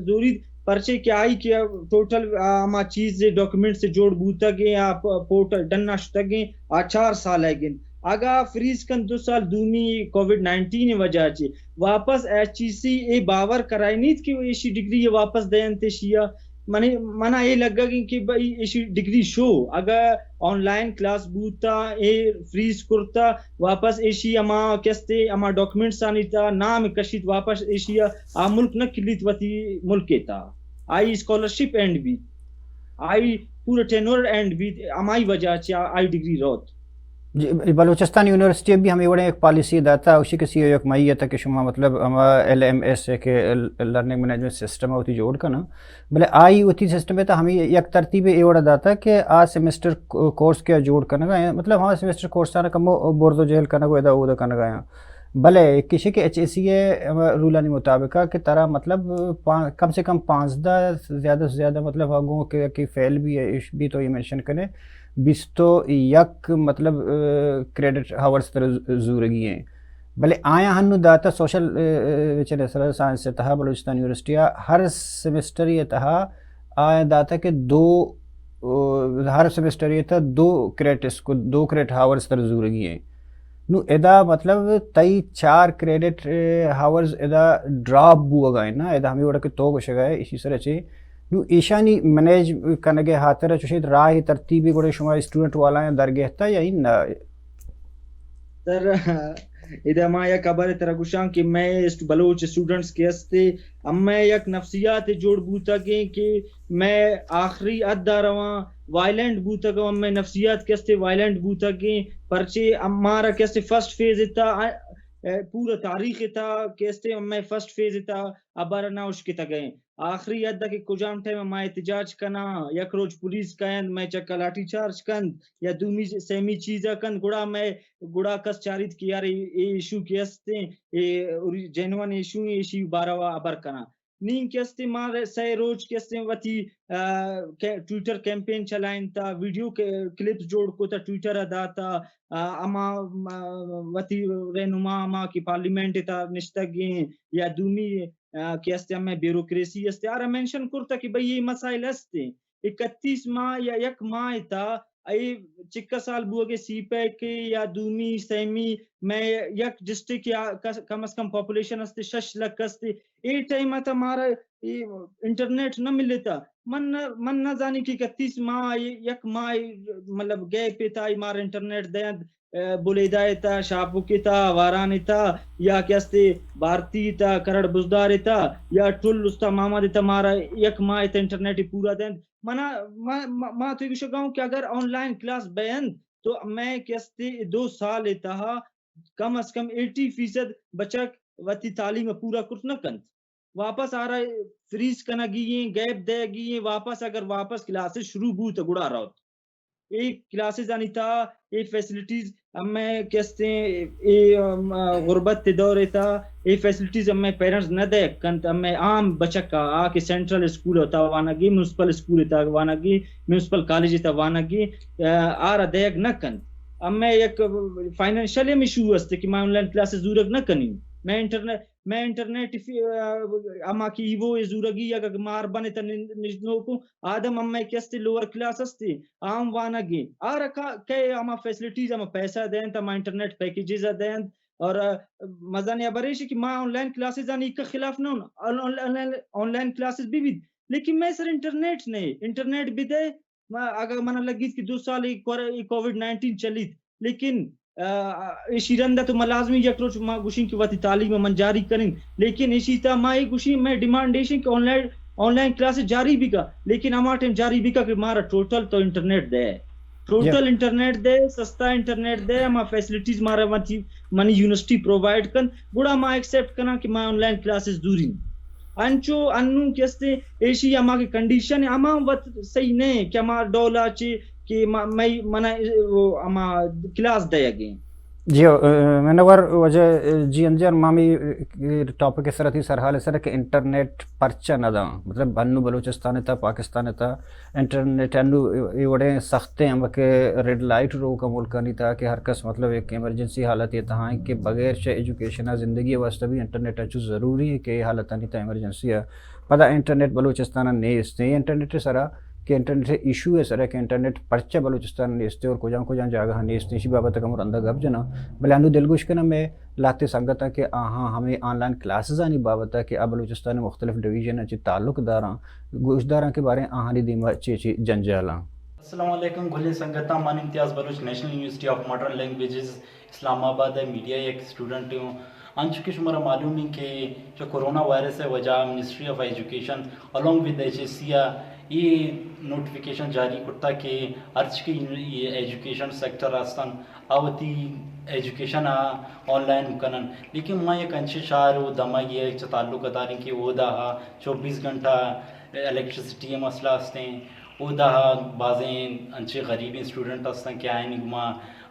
زوریت، پرچے کہ آئی کہ ٹوٹل، آ، ہما چیز ڈاکومنٹس جوڑ بوتگ ایں، آ پ-، پورٹل ڈن ء شتگ ایں، آ چار سال ء گن۔ اگہ آ فریز کن دو سال دومی کووڈ نائنٹین ء وجہ چہ واپس ایچ ای سی اے باور کرائینیت کہ ایشی ڈگری ء واپس دینت ایشی ء۔ منی، منا اے لگگ انت کہ بھئی ایشی ڈگری شو، اگہ آن لائن کلاس بوتا، اے فریز کرتا، واپس ایشی ہما کستے ہما ڈاکومنٹس آنی تا نام کشیت، واپس ایشی آ ملک نہ کلیت وتی ملک تا۔ آئی اسکالرشپ اینڈ بیت، آئی پورا ٹینور اینڈ بیت، ہمائی وجہ چہ آئی ڈگری روت۔ جی، بلوچستان یونیورسٹی بھی ہمیں وڑیں ایک پالیسی داتا، اسی کسی ایک مئی تک کہ شما مطلب ہما ایل ایم ایس ہے کہ لرننگ مینجمنٹ سسٹم ہوتی جوڑ کنا، بلے آئی وتی سسٹم ء تہ ہمے یک ترتیبے اے وڑا داتا کہ آ سمسٹر کورس کہ جوڑ کنگا ایں، مطلب ہما سمسٹر کورس آنا کمو برز و جہل کنگ و ادا اودا کنگا ایں۔ بلے کشی کہ ایچ ای سی ء رولانی مطابق کہ ترا مطلب پان-، کم سے کم پانزدہ، زیادہ سے زیادہ مطلب ہاں گوں کہ، کہ فیل بھی ہے، اش بھی تو یہ مینشن کرے، بیست و یک مطلب، آ، کریڈٹ ہاورز تر زورگی ہیں۔ بلے آیاں ہنو داتا سوشل، آ، آ، وچ سائنس ء تہا بلوچستان یونیورسٹی ء ہر سمسٹر ء تہا آیاں داتا کہ دو، آ، ہر سمسٹر ء تہا دو کریڈٹ اسکول، دو کریڈٹ ہاورز تر زورگی ہیں۔ نو ادا مطلب تئی چار کریڈٹ، آ، ہاورز ادا ڈراپ بوگا ہیں نا، ادا ہمیں وڑا کہ تو گوشگا ہے، اسی سر چے نو ایشانی منیج کنگ ء ہاتر ء چوشیں راہ ترتیبے گڑا شما اسٹوڈنٹ والا درگہتا یا اناں؟ سر، ادا ما یک خبر ترا گوشاں کہ مئے اسٹ-، بلوچ اسٹوڈنٹس کہ استے، ہمے یک نفسیات جوڑ بوتگیں کہ مئے آخری حد ء رواں، وائلنٹ بوتگ، ہمے نفسیات کہ استے وائلنٹ بوتگیں، پرچے ہم-، مارا کہ استے فرسٹ فیز تا، ا، ا، پورا تاریخ تا کہ استے ہمے فرسٹ فیز تا ابر نہ اشکتگیں۔ آخری حد ء کہ کجام ٹائم ء ما احتجاج کناں، یک روچ پولیس کاینت، مئے چکا لاٹھی چارج کنت یا دومی سیمی چیز ء کنت، گڑا مئے، گڑا کس چاریت کہ یار اے، اے ایشو کہ استیں، اے اوری-، جینوئن ایشو ایں، ایشی باروا ہبر کناں۔ نی کہ استیں ما سئے روچ کہ استیں وتی، آ، کہ-، ٹویٹر کیمپین چلائینتا، ویڈیو کہ-، کلپس جوڑ کتا، ٹویٹر ء داتا، آ، اما، ما، وتی رہنما ہما کہ پارلیمنٹ ء تہا نشتگ ایں یا دومی آ، کہ است ہمے بیوروکریسی است، آرا مینشن کرتا کہ بھئی اے مسائل است ایں۔ اکتیس ماہ یا یک ماہ تا اے چکا سال بوگے سی پیک یا دومی، سیمی، مئے یک ڈسٹرکٹ یا کس-، کم از کم پاپولیشن است شش لکھ است۔ اے ٹائم تا مارا اے انٹرنیٹ نہ ملتا۔ من نہ، من نہ زانی کہ اکتیس ماہ، یک ماہ، مطلب، گیپ تا مارا انٹرنیٹ دینت۔ ء، بلیدہ ء تہ، شاپوک ء تہ، آواران ء تہ، یا کہ استے بھارتی ء تہ، کرڑ بزدار ء تہ، یا ٹل استا محمد ء تہ، مارا یک ماہ ء تہ انٹرنیٹ ء پورا دینت۔ منا، ما، ما، ما تو گوشگا اوں کہ اگر آن لائن کلاس بینت تو مئے کہ استے دو سال ء تہ کم از کم ایٹی فیصد بچک وتی تعلیم ءَ پورا کرت نہ کنت۔ واپس آرا فریز کنگی ایں، گیپ دئیگی ایں، واپس اگر واپس کلاسز شروع بوت گڑا روت۔ اے کلاسز آنی تہا اے فیسلٹیز ہمے کہ استیں، اے، ام، غربت تے دور ءِ تہا اے فیسلٹیز ہمے پیرنٹس نہ دئیگ کنت، ہمے عام بچک ءَ، آ کہ سینٹرل اسکول ءِ تہا وانگی، میونسپل اسکول ءِ تہا وانگی، میونسپل کالج ءِ تہا وانگی، آ، آرا دئیگ نہ کنت۔ ہمے یک فائنینشل ہم ایشو است کہ ما آن لائن کلاسز زورگ نہ کنیں۔ مئے انٹرنیٹ، مئے انٹرنیٹ فی-، آ، ہما کہ ای او اے زورگی، اگہ مار بنے تا نند-، نشت نوکو آدم ہمے کہ استے لوور کلاس استے، آ ہم وانگی۔ آرا کا-، کئے ہما فیسلٹیز، ہما پیسہ دینت، ہما انٹرنیٹ پیکیجز دینت، اور، آ، مزنیں ہبر ایشی کہ ما آن لائن کلاسز آنی کا خلاف نہ ہوں۔ On, on, online, online classes بھی بیت، لیکن مئے سر انٹرنیٹ نہیں۔ انٹرنیٹ بدے، ما، اگاں منا لگیت کہ دو سال اے کور-، اے کووڈ نائنٹین چلیت، لیکن، آ، ایشی رندا تو ما لازمی یک روچ ما گوشیں کہ وتی تعلیم من جاری کنیں، لیکن ایشی تا ما اے گوشیں، مئے ڈیمانڈ ایشیں کہ on line, online class جاری بکا، لیکن ہما ٹائم جاری بکا کہ مارا ٹوٹل تو انٹرنیٹ دے، ٹوٹل انٹرنیٹ دے، سستا انٹرنیٹ دے، ہما فیسلٹیز مارا وتی منی یونیورسٹی پرووائیڈ کن، گڑا ما ایکسپٹ کناں کہ ما آن لائن کلاسز زوریں۔ انچو انوں کہ استے ایشی ہما کہ کنڈیشن ہما وت صحیح نہ کہ ہما ڈولا چے کہ ما-، مئی منا او ہما کلاس دئیگیں۔ جی، ا، منور واجہ، ا، جی انجر مامی، ا، ٹاپک سر تھی سرحال سر کہ انٹرنیٹ پرچہ نہ داں، مطلب انو بلوچستان تا، پاکستان تا، انٹرنیٹ انو اے وڑیں سختیں ہم کہ ریڈ لائٹ روک ءَ ملکانی تہا کہ ہر کس مطلب ایک ایمرجنسی حالت ءِ تہا ایں کہ بغیر چہ ایجوکیشن ءَ زندگی ءِ واسطہ بھی انٹرنیٹ انچو ضروری ایں کہ اے حالتانی تہا ایمرجنسی ءَ پدا انٹرنیٹ بلوچستان ءَ نیست ایں۔ انٹرنیٹ ءِ سرا کہ انٹرنیٹ ءِ ایشو ءِ سرا کہ انٹرنیٹ پرچہ بلوچستان ءَ نیست ایں اور کجام کجام جاگہ ءَ نیست ایں، ایشی بابت ءَ کمو رندا گپ جناں۔ بلے انو دلگوش کناں مئے لہتے سنگتاں کہ آہاں ہمے آن لائن کلاسزانی بابت ءَ کہ آ بلوچستان ءِ مختلف ڈویژن ءَ چہ تعلق داراں، گوشداراں کہ باریں آہانی دیما چے چے جنجالاں۔ السلام علیکم گلیں سنگتاں، من Imtiaz Baloch National University of Modern Languages Islamabad ءِ میڈیا ءِ یک اسٹوڈنٹ اوں۔ انچو کہ شمارا معلوم ایں کہ چہ کورونا وائرس ءِ وجہ ministry of education along with H E C ءَ اے نوٹیفکیشن جاری کرتا کہ ہرچ کہ ایجوکیشن سیکٹر استن آ وتی ایجوکیشن ءَ آن لائن کنن، لیکن ما یک انچیں شہر و دمگے ءَ چہ تعلق داریں کہ اودا ءَ چوبیس گھنٹہ الیکٹریسٹی ءِ مسئلہ استیں، اودا ءَ بازیں انچیں غریبیں اسٹوڈنٹ استن کہ آیانی گما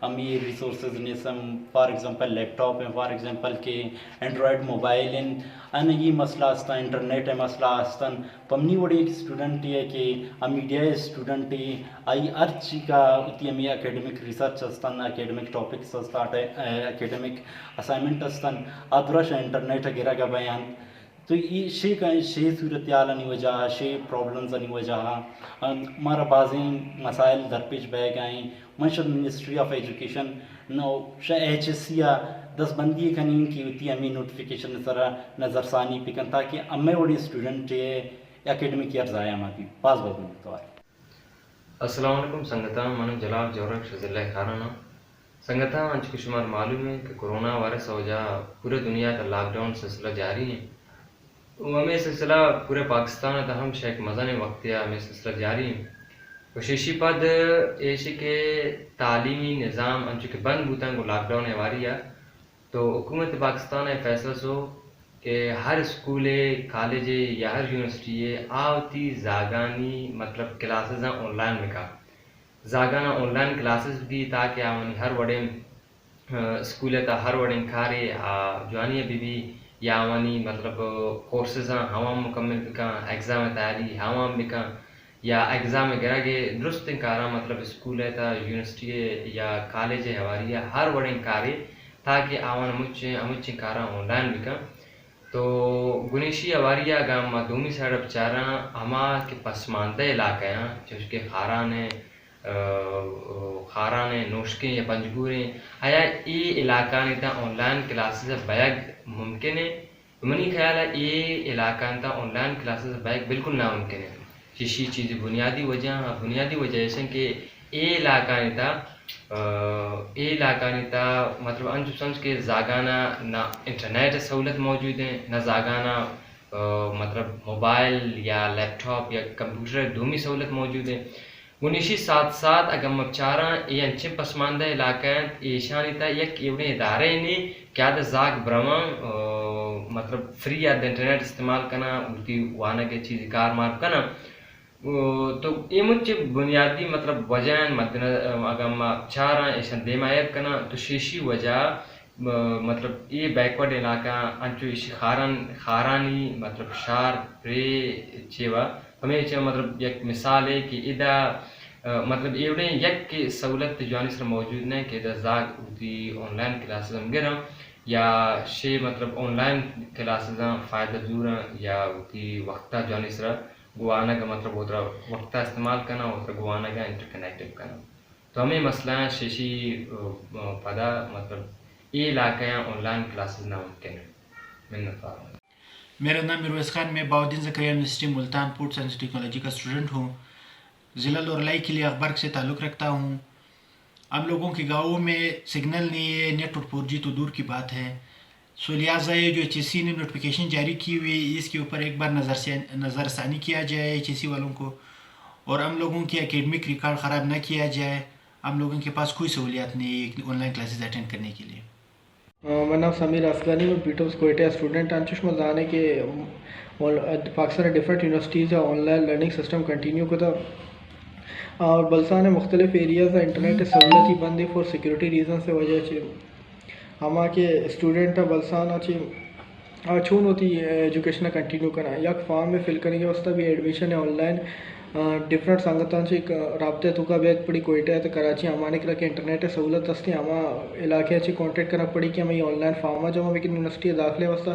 ہمے ریسورسز نیستن، فار ایگزامپل لیپ ٹاپ ہیں، فار ایگزامپل کہ اینڈرائڈ موبائل ہیں، آیانی مسئلہ استن، انٹرنیٹ ءِ مسئلہ استن، پہ منی وڑیں یک اسٹوڈنٹے ءَ کہ آ میڈیا ءِ اسٹوڈنٹے، آئی ہر چی کا وتی ہمے اکیڈمک ریسرچ استن، اکیڈمک ٹاپکس استن، اکیڈمک اسائنمنٹ استن، آ درش انٹرنیٹ ءَ گرگ ءَ بہ انت۔ تو اے شے کا، شے صورتحالانی وجہ ءَ، شے پرابلمزانی وجہ ءَ، ام، مارا بازیں مسائل درپیش بئیگ ءَ ایں۔ من شہ منسٹری آف ایجوکیشن نو شہ ایچ ایس سی ءَ دستبندی کنیں کہ وتی ہمے نوٹیفکیشن ءِ سرا نظرثانی بکن تاکہ ہمے وڑیں اسٹوڈنٹ ءِ اکیڈمک ایئر ضائع مہ بی۔ باز باز منتوار۔ السلام علیکم سنگتاں، من جلال جورک شہ ضلع خاران آں۔ سنگتاں، انچو کہ شمار معلوم ایں کہ کورونا وائرس ءِ وجہ ءَ پورے دنیا ءِ تہ لاک ڈاؤن سلسلہ جاری ایں۔ و ہمے سلسلہ پورے پاکستان ءِ تہ ہم شہ یک مزنیں وقتے ءَ ہمے سلسلہ جاری ایں۔ و شہ ایشی پد ایشی کہ تعلیمی نظام انچو کہ بند بوتاں گوں لاک ڈاؤن ءِ ہواری ءَ، تو حکومت پاکستان ءَ فیصلہ سو کہ ہر اسکولے، کالجے یا ہر یونیورسٹی ءَ آ وتی زاگانی مطلب کلاسزاں آن لائن بکا۔ زاگاناں آن لائن کلاسز بہ بی تاکہ آوانی ہر وڑیں، آ، اسکول ءِ تہ ہر وڑیں کارے آ جوانی ءَ بہ بی یا آوانی مطلب کورسزاں ہواں مکمل بکاں، ایگزام ءِ تیاری ہواں بکاں یا ایگزام ءِ گرگ ءِ درستیں کاراں مطلب اسکول ءِ تہ یونیورسٹی ءِ یا کالج ءِ ہواری ءَ ہر وڑیں کارے تاکہ آوان ہمچیں، ہمچیں کاراں آن لائن بکاں۔ تو گنیشی ہواری ءَ اگاں ما دومی سائیڈ ءَ بچاراں ہما کہ پسماندہ علاقہ آں، چوش کہ خاران ءِ، آ، خاران ءِ نوشکیں یا پنجگور ءِ، آیا اے علاقہانی تہ آن لائن کلاسز ءِ بیگ ممکن ایں؟ منی خیال ءَ اے علاقہانی تہ آن لائن کلاسز ءِ بیگ بالکل ناممکن ایں۔ چشی چیز بنیادی وجہ، بنیادی وجہ ایش ایں کہ اے علاقہانی تہ، آ، اے علاقہانی تہ مطلب انچو سمجھ کہ زاگانا نہ انٹرنیٹ ءِ سہولت موجود ایں، نہ زاگانا، آ، مطلب موبائل یا لیپ ٹاپ یا کمپیوٹر ءِ دومی سہولت موجود ایں۔ گوں ایشی ساتھ ساتھ اگاں ما بچاراں، اے انچیں پسماندہ علاقہ انت، ایشانی تہا یک ایوڑیں ادارہ اے نی کہ آ دہ زاگ برواں، آ، مطلب فری آ دہ انٹرنیٹ استعمال کناں، وتی وانگ ء چیزی کار مار کناں۔ آ، تو اے مچ بنیادی مطلب وجہ انت، مد نظر اگاں ما بچاراں ایشاں دیما ایر کناں تو شیشی وجہ م-، مطلب اے بیکورڈ علاقہ انچو ایشی خاران-، خارانی مطلب شار پرے چیوا ہمے چہ مطلب یک مثالے کہ ادا، آ، مطلب ایوڑیں یک سہولت جوانی سر موجود نہ کہ ادا زاگ وتی آن لائن کلاسز ہم گراں یا شے مطلب آن لائن کلاسزاں فائدہ زوراں یا وتی وقتا جوانی سر گوانگ مطلب وترا وقتا استعمال کناں، وترا گوانگ انٹرکنیکٹ کناں۔ تو ہمے مسئلہ ششی، آ، پدا مطلب اے علاقہ آن لائن کلاسز ناممکن انت۔ منت وار۔ میرا نام مرویس خان، میں بہاؤالدین زکریا یونیورسٹی ملتان فوڈ سائنس ٹیکنالوجی کا اسٹوڈنٹ ہوں۔ ضلع لوریلائی کے لیے اخبارک سے تعلق رکھتا ہوں۔ ہم لوگوں کے گاؤں میں سگنل نہیں ہے، نیٹ اور فور جی تو دور کی بات ہے۔ سو لہٰذا یہ جو ایچ ایس سی نے نوٹیفکیشن جاری کی ہوئی ہے، اس کے اوپر ایک بار نظر سے، نظر ثانی کیا جائے ایچ ایس سی والوں کو، اور ہم لوگوں کی اکیڈمک ریکارڈ خراب نہ کیا جائے۔ ہم لوگوں کے پاس کوئی سہولیات نہیں ہے آن لائن کلاسز اٹینڈ کرنے کے لیے۔ آ، منی نام سمیر آسکانی، من بی ٹاپس کوئٹہ ء اسٹوڈنٹ آں۔ انچوش ما زانیں کہ، آ، پاکستان ء ڈفرنٹ یونیورسٹیز ء on line learning system continue کتگ۔ اور بلسان ء مختلف ایریاز ء انٹرنیٹ ء سہولتی بند انت فار سیکورٹی ریزنز ء وجہ چہ۔ ہما کہ اسٹوڈنٹ ء بلسان ء چہ آ چون وتی ایجوکیشن ء کنٹینیو کناں۔ یک فارم ء فل کنگ ء واستہ بھی ایڈمیشن ء آن لائن، آ، ڈفرنٹ سنگتاں چہ ک-، رابطہ ء توکا بیت پڑی کوئٹہ ء تہ کراچی ہمانی کرا کہ انٹرنیٹ ء سہولت ہستیں، ہما علاقہ ء چہ کانٹیکٹ کنگ پڑی کہ ہمے آن لائن فارم ء جمع بکن یونیورسٹی ء داخلہ ء واستہ۔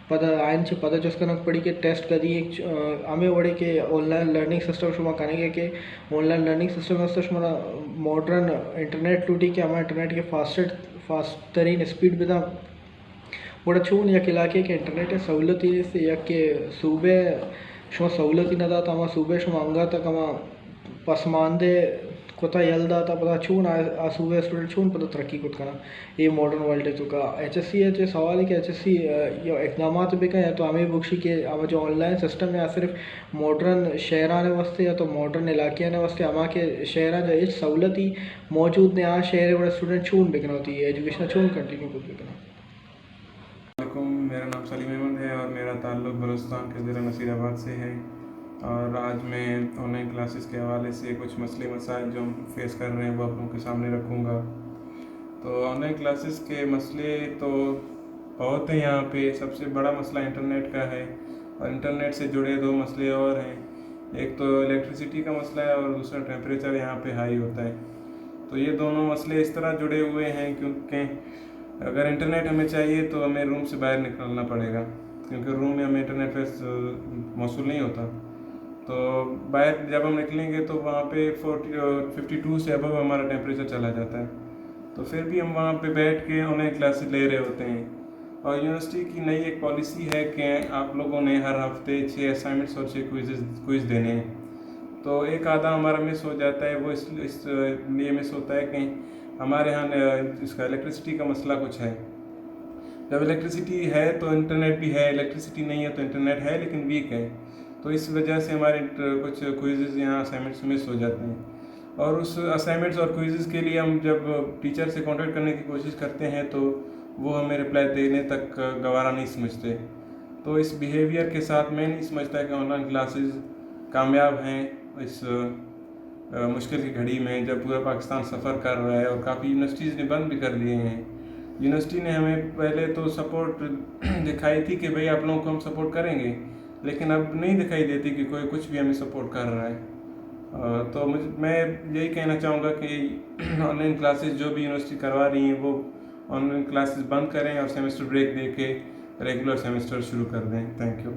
پدا آئین چہ پدا جست کنگ پڑی کہ ٹیسٹ کدی انچ-، آ، ہمے وڑے کہ آن لائن لرننگ سسٹم شما کنگ ء کہ آن لائن لرننگ سسٹم ء واستہ شما ماڈرن انٹرنیٹ لوٹی کہ ہما انٹرنیٹ کے فاسٹر، فاسٹ ترین اسپیڈ بداں۔ گڑا چون یک علاقے کہ انٹرنیٹ ء سہولت ہی نیست، یک کہ صوبہ شما سہولت ہی نہ دات، ہما صوبہ شما انگا تک ہما پسماندہ کتا یل داتا، پدا چون آ، آ صوبہ اسٹوڈنٹ چون پدا ترقی کت کناں اے ماڈرن ورلڈ ء توکا؟ ایچ ایس سی ء چہ سوال ہے کہ ایچ ایس سی، آ، یا اقدامات بکن یا تو ہمیں بکشی کہ ہما جو آن لائن سسٹم ہے آ صرف ماڈرن شہران واسطے یا تو ماڈرن علاقیان واسطے، ہما کہ شہران جو ہچ سہولت ہی موجود نے آ شہر ء گڑا اسٹوڈنٹ چون بکناں وتی ایجوکیشن چون کنٹینیو کت بکناں؟ السلام علیکم، میرا نام سلیم احمد ہے اور میرا تعلق بلوچستان کے ضلع نصیر آباد سے ہے، اور آج میں آن لائن کلاسز کے حوالے سے کچھ مسئلے مسائل جو ہم فیس کر رہے ہیں وہ آپ لوگوں کے سامنے رکھوں گا۔ تو آن لائن کلاسز کے مسئلے تو بہت ہیں یہاں پہ، سب سے بڑا مسئلہ انٹرنیٹ کا ہے، اور انٹرنیٹ سے جڑے دو مسئلے اور ہیں، ایک تو الیکٹریسٹی کا مسئلہ ہے اور دوسرا ٹیمپریچر یہاں پہ ہائی ہوتا ہے۔ تو یہ دونوں مسئلے اس طرح جڑے ہوئے ہیں کیونکہ اگر انٹرنیٹ ہمیں چاہیے تو ہمیں روم سے باہر نکلنا پڑے گا، کیونکہ روم میں ہمیں انٹرنیٹ فیس-، موصول نہیں ہوتا۔ تو باہر جب ہم نکلیں گے تو وہاں پہ فورٹی، ففٹی ٹو سے ابو ہمارا ٹیمپریچر چلا جاتا ہے۔ تو پھر بھی ہم وہاں پہ بیٹھ کے آن لائن کلاسز لے رہے ہوتے ہیں۔ اور یونیورسٹی کی نئی ایک پالیسی ہے کہ آپ لوگوں نے ہر ہفتے چھ اسائنمنٹس اور چھ کوئزز، کوئز دینے ہیں۔ تو ایک آدھا ہمارا مس ہو جاتا ہے، وہ اس، اس لیے مس ہوتا ہے کہ ہمارے ہاں، آ، اس کا الیکٹریسٹی کا مسئلہ کچھ ہے۔ جب الیکٹریسٹی ہے تو انٹرنیٹ بھی ہے، الیکٹریسٹی نہیں ہے تو انٹرنیٹ ہے لیکن ویک ہے۔ تو اس وجہ سے ہمارے انٹ-، کچھ کوئزز یہاں اسائنمنٹس مس ہو جاتے ہیں۔ اور اس اسائنمنٹس اور کوئزز کے لیے ہم جب ٹیچر سے کانٹیکٹ کرنے کی کوشش کرتے ہیں تو وہ ہمیں رپلائی دینے تک گوارا نہیں سمجھتے۔ تو اس بیہیویئر کے ساتھ میں نہیں سمجھتا کہ آن لائن کلاسز کامیاب ہیں اس، آ، مشکل کی گھڑی میں، جب پورا پاکستان سفر کر رہا ہے اور کافی یونیورسٹیز نے بند بھی کر دیے ہیں۔ یونیورسٹی نے ہمیں پہلے تو سپورٹ دکھائی تھی کہ بھئی آپ لوگوں کو ہم سپورٹ کریں گے، لیکن اب نہیں دکھائی دیتی کہ کوئی کچھ بھی ہمیں سپورٹ کر رہا ہے۔ آ، تو مجھے، میں یہی کہنا چاہوں گا کہ آن لائن کلاسز جو بھی یونیورسٹی کروا رہی ہیں وہ آن لائن کلاسز بند کریں اور سیمسٹر بریک دے کے ریگولر سیمسٹر شروع کر دیں۔ Thank you.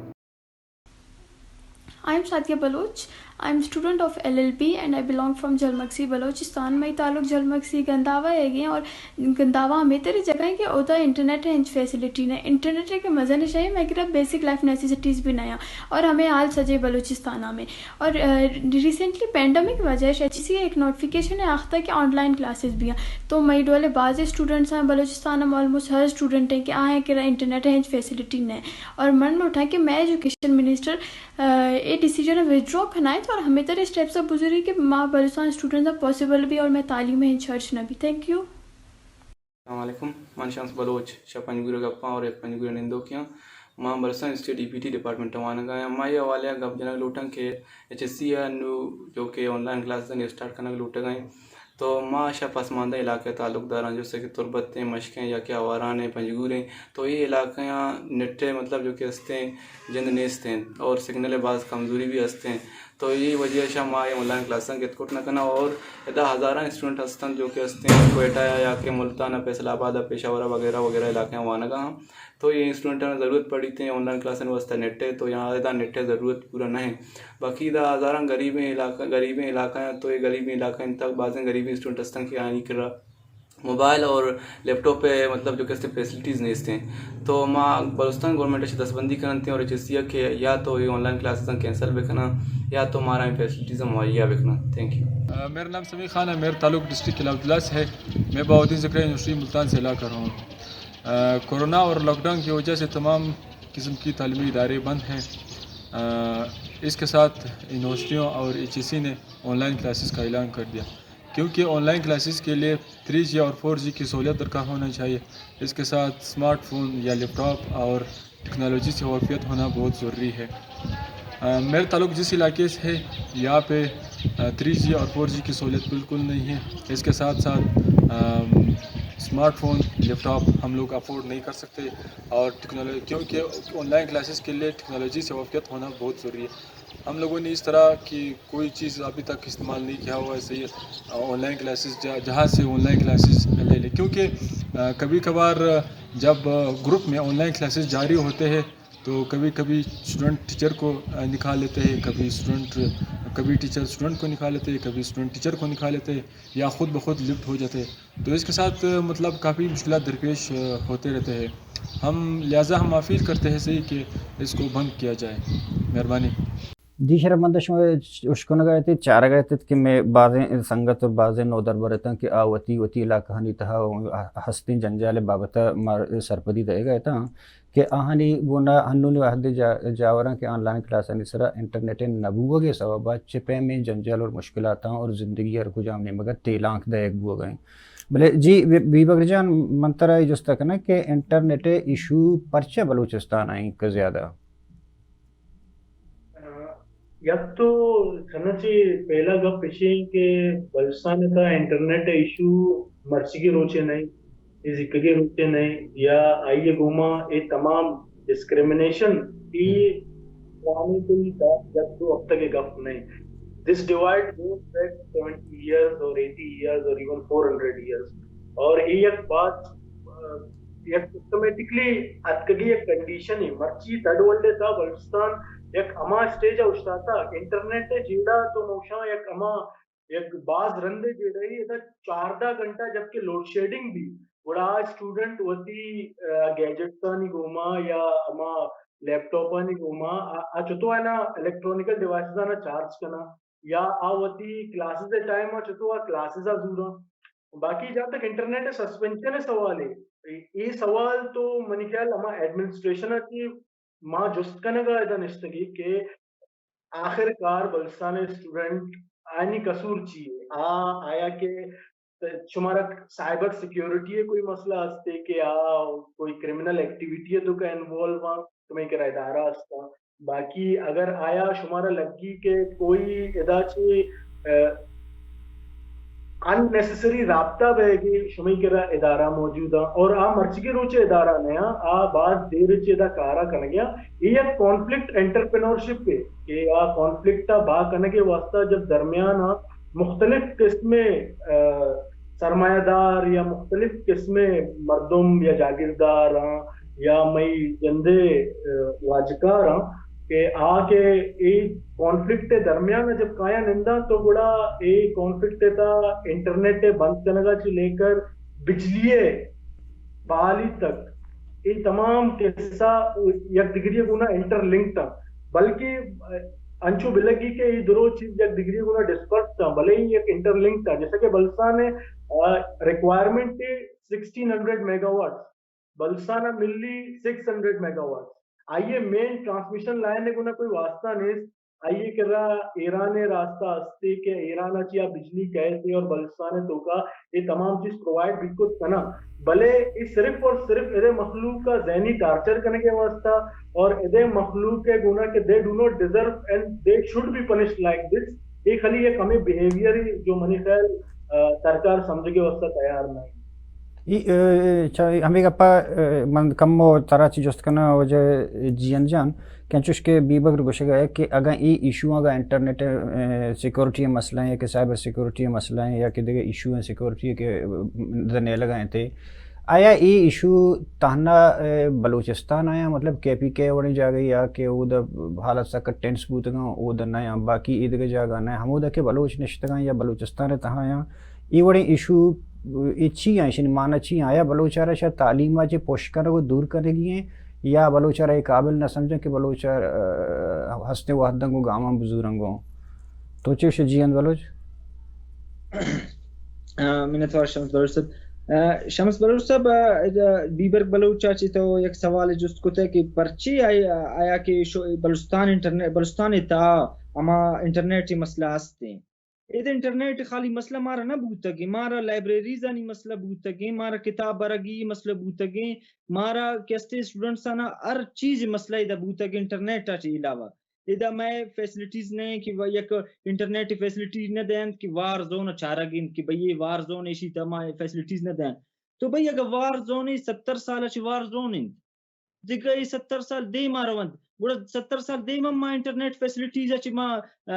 I am Sadia Baloch. I am student of L L B and I belong from Jhalmagsi, Balochistan. مئی تعلق جھلمگسی گنداوا ء گئے اور گنداوا ہمے تری جگہ ہیں کہ اودا انٹرنیٹ ہے انچ فیسلٹی نہ، انٹرنیٹ ہے کہ مزہ نشہ ہے، میں کرا بیسک لائف نیسیسٹیز بھی نہ ہیں اور ہمیں حال سجے بلوچستان میں۔ اور، آ، ریسنٹلی پینڈیمک وجہ سے ایچ سی ایک نوٹیفکیشن ہے آختا کہ آن لائن کلاسز بھی ہیں، تو مئی ڈولے بعض اسٹوڈنٹس ہیں بلوچستان میں، آلموسٹ ہر اسٹوڈنٹ ہیں کہ آئیں کہ انٹرنیٹ ہے انچ فیسلٹی نہ ہے۔ اور من لوٹا کہ میں ایجوکیشن منسٹر، آ، اے ڈیسیژن ءَ ودرا کنائیت اور ہمے طرح اسٹیپس ءَ بزوری کہ ما بلوچستان اسٹوڈنٹ ءَ پاسیبل بی اور مئے تعلیم ءَ انچ ہرچ نہ بی۔ Thank you. السلام علیکم، من شمس بلوچ، شہ پنجگور ءَ گپاں اور یک پنجگور ءِ نندوکے آں۔ ما Balochistan state D P T department ءَ وانگ ءَ آں۔ ما اے حوالے ءَ گپ جنگ لوٹاں کہ ایچ ایس سی ءَ نوں جو کہ آن لائن کلاسز آنی اسٹارٹ کنگ لوٹگ ءَ ایں، تو ما شہ پسماندہ علاقہ ءِ تعلق دار آں، جیسے کہ تربت ایں، مشک ایں یا کہ آواران ایں، پنجگور ایں، تو اے علاقہ آں نیٹ ءِ مطلب جو کہ استیں جند نیست ایں اور سگنل ءِ باز کمزوری بھی استیں۔ تو اے وجہ شہ ما اے آن لائن کلاساں گت کت نہ کناں اور ادا ہزاراں اسٹوڈنٹ ہستن جو کہ ہستیں کوئٹہ ءَ یا کہ ملتان ءَ، فیصل آباد ءَ، پشاور ءَ وغیرہ وغیرہ علاقہ آں وانگ ءَ آں۔ تو اے اسٹوڈنٹاں ضرورت پڑیت ایں آن لائن کلاسانی واسطہ نیٹ ءِ، تو یہاں ادا نیٹ ءِ ضرورت پورا نہ ایں۔ باقی ادا ہزاراں غریبیں علاقہ، غریبیں علاقہ آں، تو اے غریبیں علاقہ آں تک بازیں غریبیں اسٹوڈنٹ ہستن کہ آنی کرا موبائل اور لیپ ٹاپ ءِ مطلب جو کہ استے فیسلٹیز نیست ایں۔ تو ما بلوچستان گورنمنٹ ءَ شہ دستبندی کننت ایں اور ایچ ایس سی ءَ کہ یا تو اے آن لائن کلاسز کینسل بکناں یا تو مارا اے فیسلٹیز مہیا بکناں۔ Thank you. میرا نام سمیع خان ہے، میرا تعلق ڈسٹرکٹ کلاب دلہ سے ہے۔ میں بہاؤالدین زکریا یونیورسٹی ملتان سے لا کر رہا ہوں۔ کورونا اور لاک ڈاؤن کی وجہ سے تمام قسم کی تعلیمی ادارے بند ہیں۔ اس کے ساتھ یونیورسٹیوں اور ایچ ایس سی نے آن لائن کلاسز کا اعلان کر دیا، کیونکہ آن لائن کلاسز کے لیے تھری جی اور فور جی کی سہولت درکار ہونا چاہیے۔ اس کے ساتھ اسمارٹ فون یا لیپ ٹاپ اور ٹیکنالوجی سے واقفیت ہونا بہت ضروری ہے۔ میرے تعلق جس علاقے سے ہے، یہاں پہ تھری جی اور فور جی کی سہولت بالکل نہیں ہے۔ اس کے ساتھ ساتھ اسمارٹ فون، لیپ ٹاپ ہم لوگ افورڈ نہیں کر سکتے، اور ٹیکنالوجی، کیونکہ آن لائن کلاسز کے لیے ٹیکنالوجی سے واقفیت ہونا بہت ضروری ہے۔ ہم لوگوں نے اس طرح کی کوئی چیز ابھی تک استعمال نہیں کیا ہوا ہے، صحیح ہے، آن لائن کلاسز جا-، جہاں سے آن لائن کلاسز لے لیں، کیونکہ کبھی کبھار جب گروپ میں آن لائن کلاسز جاری ہوتے ہیں تو کبھی کبھی اسٹوڈنٹ ٹیچر کو نکال لیتے ہیں، کبھی اسٹوڈنٹ، کبھی ٹیچر اسٹوڈنٹ کو نکال لیتے ہیں، کبھی اسٹوڈنٹ ٹیچر کو نکال لیتے ہیں، یا خود بخود لیفٹ ہو جاتے ہیں۔ تو اس کے ساتھ مطلب کافی مشکلات درپیش ہوتے رہتے ہیں۔ ہم لہذا ہم اپیل کرتے ہیں صحیح کہ اس کو بند کیا جائے۔ مہربانی۔ جی شرفمند، شما اشکنگ ءَ اتیت، چارگ ءَ اتیت کہ مئے بازیں سنگت اور بازیں نودربر اتاں کہ آ وتی وتی علاقہانی تہا ہستیں جنجال ءِ بابت ءَ مار سرپدی دئیگ ءَ اتاں کہ آہانی گونا ہنونی وہدے جا-، جاوراں کہ آن لائن کلاسانی سرا انٹرنیٹ ءِ نہ بوگ ءِ سبب ءَ چہ پیمیں جنجال اور مشکلاتاں اور زندگی ہر کجام نیمگ ءَ تیلانک دئیگ بوگ ءَ انت۔ بلے جی بی-، بیبگر جان، من ترا اے جست ءَ کناں کہ انٹرنیٹ ءِ ایشو پرچہ بلوچستان ءَ اینکہ زیادہ؟ یک تو کنا چہ پہلا گپ ایشی انت کہ بلوچستان ءِ تہا انٹرنیٹ ءِ ایشو مرچیگیں روچے نہ انت، اے زیکگیں روچے نہ انت، یا آئی ءِ گوما اے تمام ڈسکریمنیشن، اے پرانے کوئی دس، یک دو ہفتگ ءِ گپ نہ انت۔ This divide goes back seventy years or eighty years or even four hundred years. اور اے یک باز یک سسٹمیٹکلی اتکگی یک کنڈیشن ءِ۔ مرچی تھرڈ ورلڈ ءِ تہا بلوچستان یک ہما اسٹیج ءَ اوشتاتگ، انٹرنیٹ ءِ جیڑہ تو موشاں یک ہما یک باز رندے جیڑہ ءَ، ادا چاردہ گھنٹہ جبکہ لوڈ شیڈنگ بی، گڑا آ اسٹوڈنٹ وتی، آ، گیجٹسانی گوما یا ہما لیپ ٹاپانی گوما آ، آ چتو آنا الیکٹرانیکل ڈیوائسز آنا چارج کناں یا آ وتی کلاسز ءِ ٹائم ءَ چتو آ کلاسز ءَ زوراں۔ باقی جہاں تک انٹرنیٹ ءِ سسپینشن ءِ سوال ہے، اے، اے سوال تو منی خیال ہما ایڈمنسٹریشن ءَ چہ ما جست کنگ ءَ ادا نشتگی کہ آخر کار بلوچستان ءِ اسٹوڈنٹ آیانی قصور چی ہے؟ آ، آیا کہ شمارا سائبر سیکیورٹی ءِ کوئی مسئلہ ہستے کہ آ کوئی کرمنل ایکٹیویٹی ءِ توکا انوالو آں، شمئے کرا ادارہ ہستاں؟ باقی اگر آیا شمارا لگی کہ کوئی ادا چہ، آ، ان نیسیسری رابطہ بئیگی شمئے کرا ادارہ موجود آں اور آ مرچیگیں روچے ادارہ نہ آں، آ باز دیر چہ ادا کارا کنگی آں۔ اے یک کانفلکٹ انٹرپرینورشپ ہے کہ آ کانفلکٹ ءَ بہا کنگ ءِ واسطہ جب درمیان ءَ مختلف قسم ءِ، آ، سرمایہ دار یا مختلف قسم ءِ مردم یا جاگیردار آں یا مئی جندے، آ، واجکار آں کہ آ کہ اے کانفلکٹ ءِ درمیان ءَ جب کایاں ننداں تو گڑا اے کانفلکٹ ءِ تہا انٹرنیٹ ءِ بند کنگ ءَ چہ لے کر بجلی ءِ بحالی تک اے تمام قصہ یک دگری ءِ گونا انٹر لنکڈ آں، بلکہ انچو بلگی کہ اے درو چیز یک دگری ءِ گونا ڈسپرسڈ آں، بلے اے یک انٹر لنکڈ آں۔ جیسا کہ بلوچستان ءِ، آ، ریکوائرمنٹ ہے sixteen hundred mega what's, Balochistan ءَ ملی سکس ہنڈریڈ میگا واٹس، آئی ءِ مین ٹرانسمیشن لائن ءِ گونا کوئی واسطہ نیست۔ آئی ءِ کرا ایران ءِ راستہ ہستے کہ ایران ءَ چیا بجلی کئیت اور بلوچستان ءِ توکا اے تمام چیز پرووائیڈ بکت کناں، بلے اے صرف اور صرف ادے مخلوق کا ذہنی ٹارچر کنگ ءِ واسطہ اور ادے مخلوق ءِ گونا کہ they do not deserve and they should be punished like this. اے خالی یک ہمیں بیہیویئر جو منی خیال سرکار سمجھگ ءِ واسطہ تیار نہ ایں۔ اے، اے، چا، ہمے گپا، اے، من کمو ترا چی جست کناں واجہ جیئند جان، کہ انچوش کہ بیبگر گوشگ ءَ کہ اگاں اے ایشو اگاں انٹرنیٹ، اے، سیکورٹی ءِ مسئلہ ایں یا کہ سائبر سیکورٹی ءِ مسئلہ ایں یا کہ دگہ ایشو ایں سیکورٹی ءِ کہ، اے، دنیلگ ءَ ایں تے، آیا اے ایشو تہنا، اے، بلوچستان ءَ ایں، مطلب کے پی کے وڑیں جاگہ یا کہ اودا حالت سک ٹینس بوتگاں، اودا نہ ایں، باقی اے دگہ جاگہ نہ ایں، ہمودا کہ بلوچ نشتگاں یا بلوچستان ءِ تہا ایں، اے وڑیں ایشو، اے چی ایں، ایشانی معنی چی ایں؟ آیا بلوچ ءَ را شہ تعلیم ءَ چہ پش کنگ ءُ دور کنگی ایں یا بلوچ ءَ را اے قابل نہ سمجھاں کہ بلوچ ءَ، اے، ہستیں وہداں گوں گاماں بزوراں گوں؟ تو چے گوشے جیئند بلوچ؟ آ، منتوار شمس بلوچ صاحب۔ آ، شمس بلوچ صاحب، آ، ادا بیبرگ بلوچ ءَ چہ تو یک سوالے جست کتگ کہ پرچے آیا، آیا کہ شو-، بلوچستان انٹرنیٹ، بلوچستان ءِ تہا ہما انٹرنیٹ ءِ مسئلہ ہست ایں۔ ادا انٹرنیٹ ءِ خالی مسئلہ مارا نہ بوتگ ایں، مارا لائبریریزانی مسئلہ بوتگ ایں، مارا کتاب برگی مسئلہ بوتگ ایں، مارا کہ استے اسٹوڈنٹسانا ہر چیز مسئلہ ادا بوتگ ایں انٹرنیٹ ءَ چہ علاوہ۔ ادا مئے فیسلٹیز نہ ایں کہ یک انٹرنیٹ فیسلٹی نہ دینت کہ وار زون ءَ چارگ ایں کہ بھئی اے وار زون، ایشی تہا ما فیسلٹیز نہ دینت۔ تو بھئی اگہ وار زون ایں، ستر سال ءَ چہ وار زون ایں، دگہ اے ستر سال دیم ءَ رونت، گڑا ستر سال دیم ہم ما انٹرنیٹ فیسلٹیز ءَ چہ ما، آ،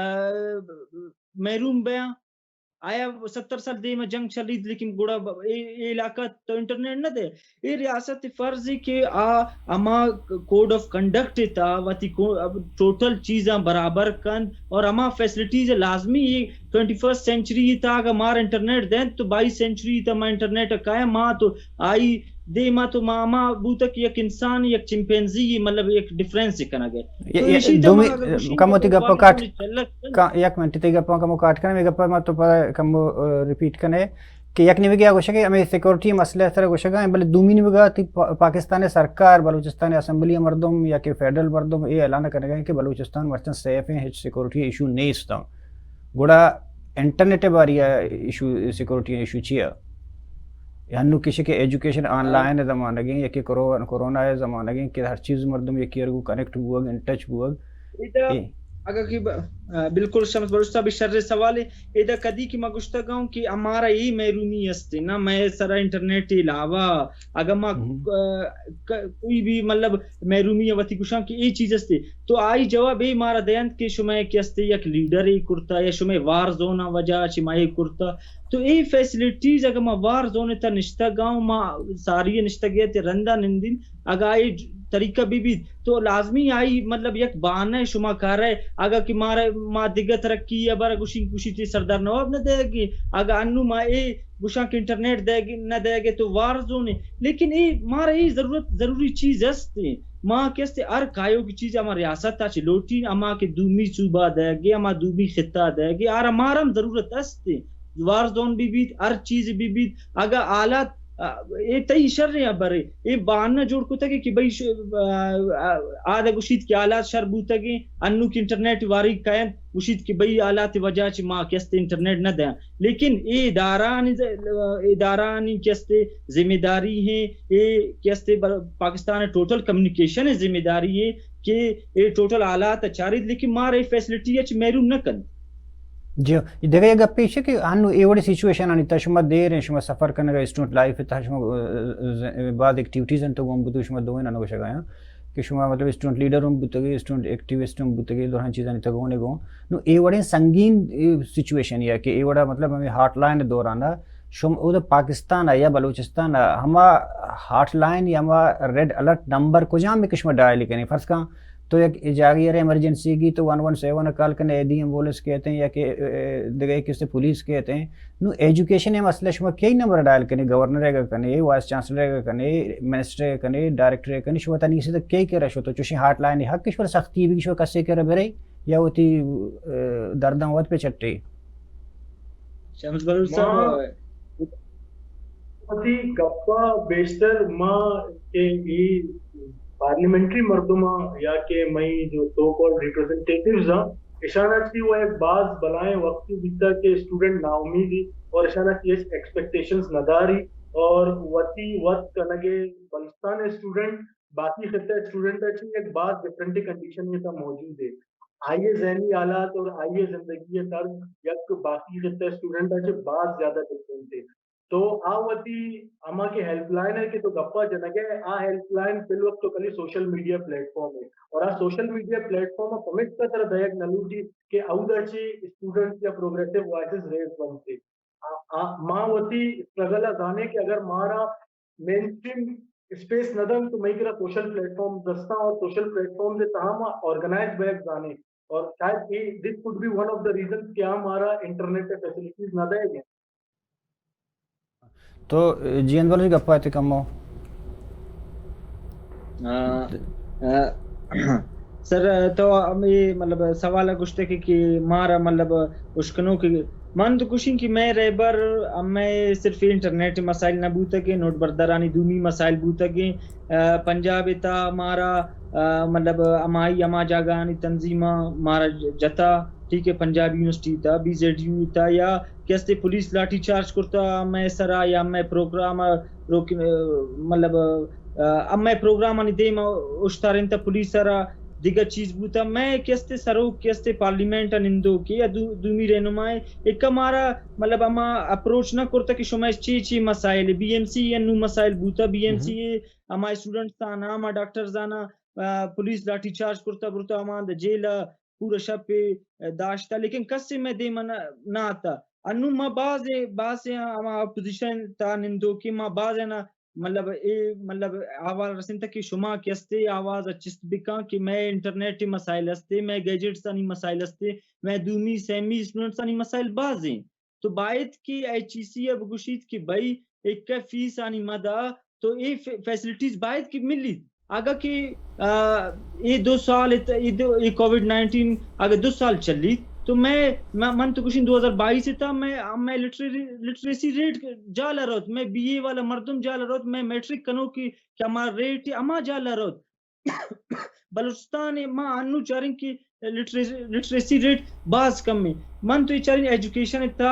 محروم بیاں۔ آیا ستر سال دیم ءَ جنگ چلیت، لیکن گڑا ب-، اے، اے علاقہ تو انٹرنیٹ نہ دے۔ اے ریاست ءِ فرض ایں کہ آ ہما کوڈ آف کنڈکٹ ءِ تہا وتی کو-، ٹوٹل چیزاں برابر کنت اور ہما فیسلٹیز لازمی ایں۔ ٹوئنٹی فرسٹ سینچری ءِ تہا اگہ مارا انٹرنیٹ دینت تو بائیس سینچری ءِ تہا ما انٹرنیٹ ءَ کایاں، ما تو آئی دیما تو ما ہما بوتگ کہ یک انسان، یک چمپینزی، مطلب یک ڈفرینس کنگ ءَ۔ تو ایشی تہا دومی، ما اگہ گوشیں کمو کہ تئی گپ ءَ کاٹ، چلک کنت۔ کا-، یک منٹ، تئی گپ ءَ کمو کاٹ کنیں، مئے گپ ءَ ما تو پدا کمو، آ، ریپیٹ کنیں کہ یک نیمگے ءَ گوشگ ءَ ہمے سیکورٹی مسئلہ ءِ سرا گوشگ ءَ ایں، بلے دومی نیمگ ءَ تئی پا-، پاکستان ءِ سرکار، بلوچستان ءِ اسمبلی ءِ مردم یا کہ فیڈرل مردم اے اعلان کنگ ءَ ایں کہ بلوچستان مرچاں سیف ایں، ہچ سیکورٹی ایشو نیست ایں۔ گڑا انٹرنیٹ ءِ باری ءَ ایشو، سیکورٹی ایشو چی ایں؟ یا انو کشے کہ ایجوکیشن آن لائن ءِ زمانگ ایں، یا کہ کرو-، کرونا ءِ زمانگ ایں کہ ہر چیز مردم یکے ءَ گوں connect Bogue, in touch Bogue. ادا اے۔ اگہ کہ ب-، آ، بالکل شمس بلوچ صاحب شر سوالے۔ ادا کدی کہ ما گوشتگ اوں کہ ہمارا اے محرومی است، نہ مئے سرا انٹرنیٹ ءِ علاوہ اگہ ما، آ، ک-، کوئی بھی مطلب محرومی ءَ وتی گوشاں کہ اے چیز است، تو آئی جواب اے مارا دینت کہ شمئے کہ است یک لیڈرے کرتا یا شمئے وار زون ءِ وجہ چہ ما اے کرتا۔ تو اے فیسلٹیز اگہ ما وار زون ءِ تہا نشتگ اوں، ما ساری نشتگ ءِ تہ رندا نندین، اگہ اے طریقہ بہ بیت تو لازمی آئی مطلب یک بہانہ شما کارئے۔ اگہ کہ مارا، ما دگہ ترقی ءِ بارا گوشیں، گوشیت سردار نواب نہ دئیگی، اگہ انو ما اے گوشاں کہ انٹرنیٹ دئیگ، نہ دئیگ ءَ تو وار زون ایں۔ لیکن اے مارا اے ضرورت، ضروری چیز است ایں۔ ما کہ است ہر کایوکی چیز ہما ریاست ءَ چہ لوٹیں، ہما کہ دومی صوبہ دئیگ ءَ، ہما دومی خطہ دئیگ ءَ، آرا مارا ہم ضرورت است ایں۔ وار زون بہ بیت، ہر چیز بہ بیت، اگہ حالات، آ، اے تئی شریں ہبرے، اے بہانہ جوڑ کتگ کہ بھئی ش-، آ، آ، آ دہ گوشیت کہ حالات شر بوتگ ایں، انو کہ انٹرنیٹ واری کئینت، گوشیت کہ بھئی حالات وجہ چہ ما کہ است انٹرنیٹ نہ دیاں۔ لیکن اے ادارہانی ز-، ادارہانی کہ است ذمہ داری ایں، اے کہ است بر-، پاکستان ٹوٹل کمیونیکیشن ذمہ داری ایں کہ اے ٹوٹل حالات چاریت، لیکن مارا اے فیسلٹی ءَ چہ محروم نہ کنت۔ جی، دگہ یک گپے ایش کہ انو اے وڑیں سچویشن آنی تہا شما دیر ایں، شما سفر کنگ ءَ، اسٹوڈنٹ لائف ءِ تہا شما، ا، ا، باز ایکٹیویٹیز انت، گوں بدو شما دوئیں انو گوشگ ءَ آں کہ شما مطلب اسٹوڈنٹ لیڈر ہم بوتگے، اسٹوڈنٹ ایکٹیوسٹ ہم بوتگے، دوہاں چیزانی تہا گون ایں گوں۔ نو اے وڑیں سنگین، اے، سچویشن یا کہ اے وڑا مطلب ہمے ہاٹ لائن ءِ دوران ءَ شما اودا پاکستان ءَ یا بلوچستان ءَ ہما ہاٹ لائن یا ہما ریڈ الرٹ نمبر کجام ایں کہ شما ڈائل کنیں؟ فرض کن تو یک جاگہے ءَ را ایمرجنسی گی تو ون ون سیون ءَ کال کنے، ایدی ایمبولینس کئیت ایں یا کہ، اے، دگہ کسے پولیس کئیت ایں۔ نو ایجوکیشن ءِ مسئلہ شما کئی نمبر ڈائل کنے؟ گورنر ءَ کنیں، وائس چانسلر ءَ کنیں، منسٹر ءَ کنیں، ڈائریکٹر ءَ کنیں، شما تنی سے کئی کرا شو تو چوشیں ہاٹ لائن حق شما سختی بی شما کسے کرا برے یا وتی، اے، درداں وت پہ چٹے؟ شمس بلوچ صاحب، ما وتی گپا بیشتر ما کہ اے پارلیمنٹری مردماں یا کہ مئی جو سو کالڈ ریپرزنٹیٹیوز آں، اشانا چی وہ ایک باز بلائیں وقت بیتا کہ اسٹوڈنٹ نا امید ہی اور اشانا چی ایکسپیکٹیشنز نداری اور وتی وت کنگے بلوچستان اسٹوڈنٹ باقی خطہ اسٹوڈنٹ اچی ایک باز ڈفرنٹ کنڈیشن یہ تھا موجود ہے۔ آئیے ذہنی حالات اور آئیے زندگی طرز یک باقی خطہ اسٹوڈنٹ اچی باز زیادہ ڈفرنٹ ہے۔ تو آ وتی ہما کہ ہیلپ لائن ہے کہ تو گپا جنگ ہے، آ ہیلپ لائن فی الوقت تو کلی سوشل میڈیا پلیٹ فارم ہے۔ اور آ سوشل میڈیا پلیٹ فارم پمٹ کا طرح دایک نلوٹی کہ اودا چی اسٹوڈنٹس یا پروگریسو وائسز ریز بنتے۔ آ، آ، ما وتی اسٹرگل ء زانے کہ اگر مارا مین اسٹریم اسپیس نہ دن تو مئی کرا سوشل پلیٹ فارم دستاں اور سوشل پلیٹ فارم دے تہا ما آرگنائز بیگ زانے۔ اور شاید اے، this could be one of the reasons کہ آ مارا انٹرنیٹ فیسلٹیز نہ دے گئے۔ تو جیئند بلوچ گپا تے کمو۔ آ، آ، سر، تو ہمے مطلب سوال گوشتے کہ، کہ مارا مطلب اشکنو کہ من تو گوشیں کہ مئے رہبر ہمے صرف انٹرنیٹ مسائل نہ بوتگیں، نوٹ بردارانی دومی مسائل بوتگیں۔ آ، پنجاب تا مارا، آ، مطلب ہمائی ہما جاگہانی تنظیماں مارا جتا، ٹھیک ہے، پنجاب یونیورسٹی تا، بی زیڈ یو تا یا کہ استے پولیس لاٹھی چارج کرتا مئے سرا یا مئے پروگرام روک، مطلب، آ، مئے پروگرام آنی دیم اشتارینتا پولیس سرا دگہ چیز بوتا۔ مئے کہ استے سروک کہ استے پارلیمنٹ نندو کہ یا دو-، دومی رہنمائے ایک مارا مطلب ہما اپروچ نہ کرتا کہ شما چی چی مسائل، بی ایم سی انو مسائل بوتا، بی ایم سی ہما اسٹوڈنٹ تا نام ڈاکٹر زانا، آ، پولیس لاٹھی چارج کرتا برتا ہما جیل پورا شپ ء داشتہ، لیکن کسے مئے دیم ء نہ، نہ آتہ۔ انوں ما بازیں، بازیں ہما اپوزیشن تا نندوکیں ما بازیں نا، مطلب، اے، مطلب، احوال رسینتگ کہ شما کہ استے آواز ء چست بکاں کہ مئے انٹرنیٹ ء مسائل استے، مئے گیجٹس آنی مسائل استے، مئے دومی، سیمی اسٹوڈنٹس آنی مسائل بازیں۔ تو باید کہ ایچ ای سی ء بگوشیت کہ بھئی، ایک فیس آنی مدا تو اے ف-، فیسلٹیز باید کہ ملیت۔ اگہ کہ، آ، اے دو سال ات-، اے دو، اے کووڈ نائنٹین اگہ دو سال چلیت، تو مئے، م-، من تو گوشیں دو ہزار بائیس تا مئے، مئے لٹری-، لٹریسی ریٹ جالا روت، مئے بی اے والا مردم جالا روت، مئے میٹرک کنوک کہ ہما ریٹ ہما جالا روت۔ بلوچستان ما انو چاریں کہ لٹریسی، لٹریسی ریٹ باز کم ایں۔ من تو اے چاریں ایجوکیشن تا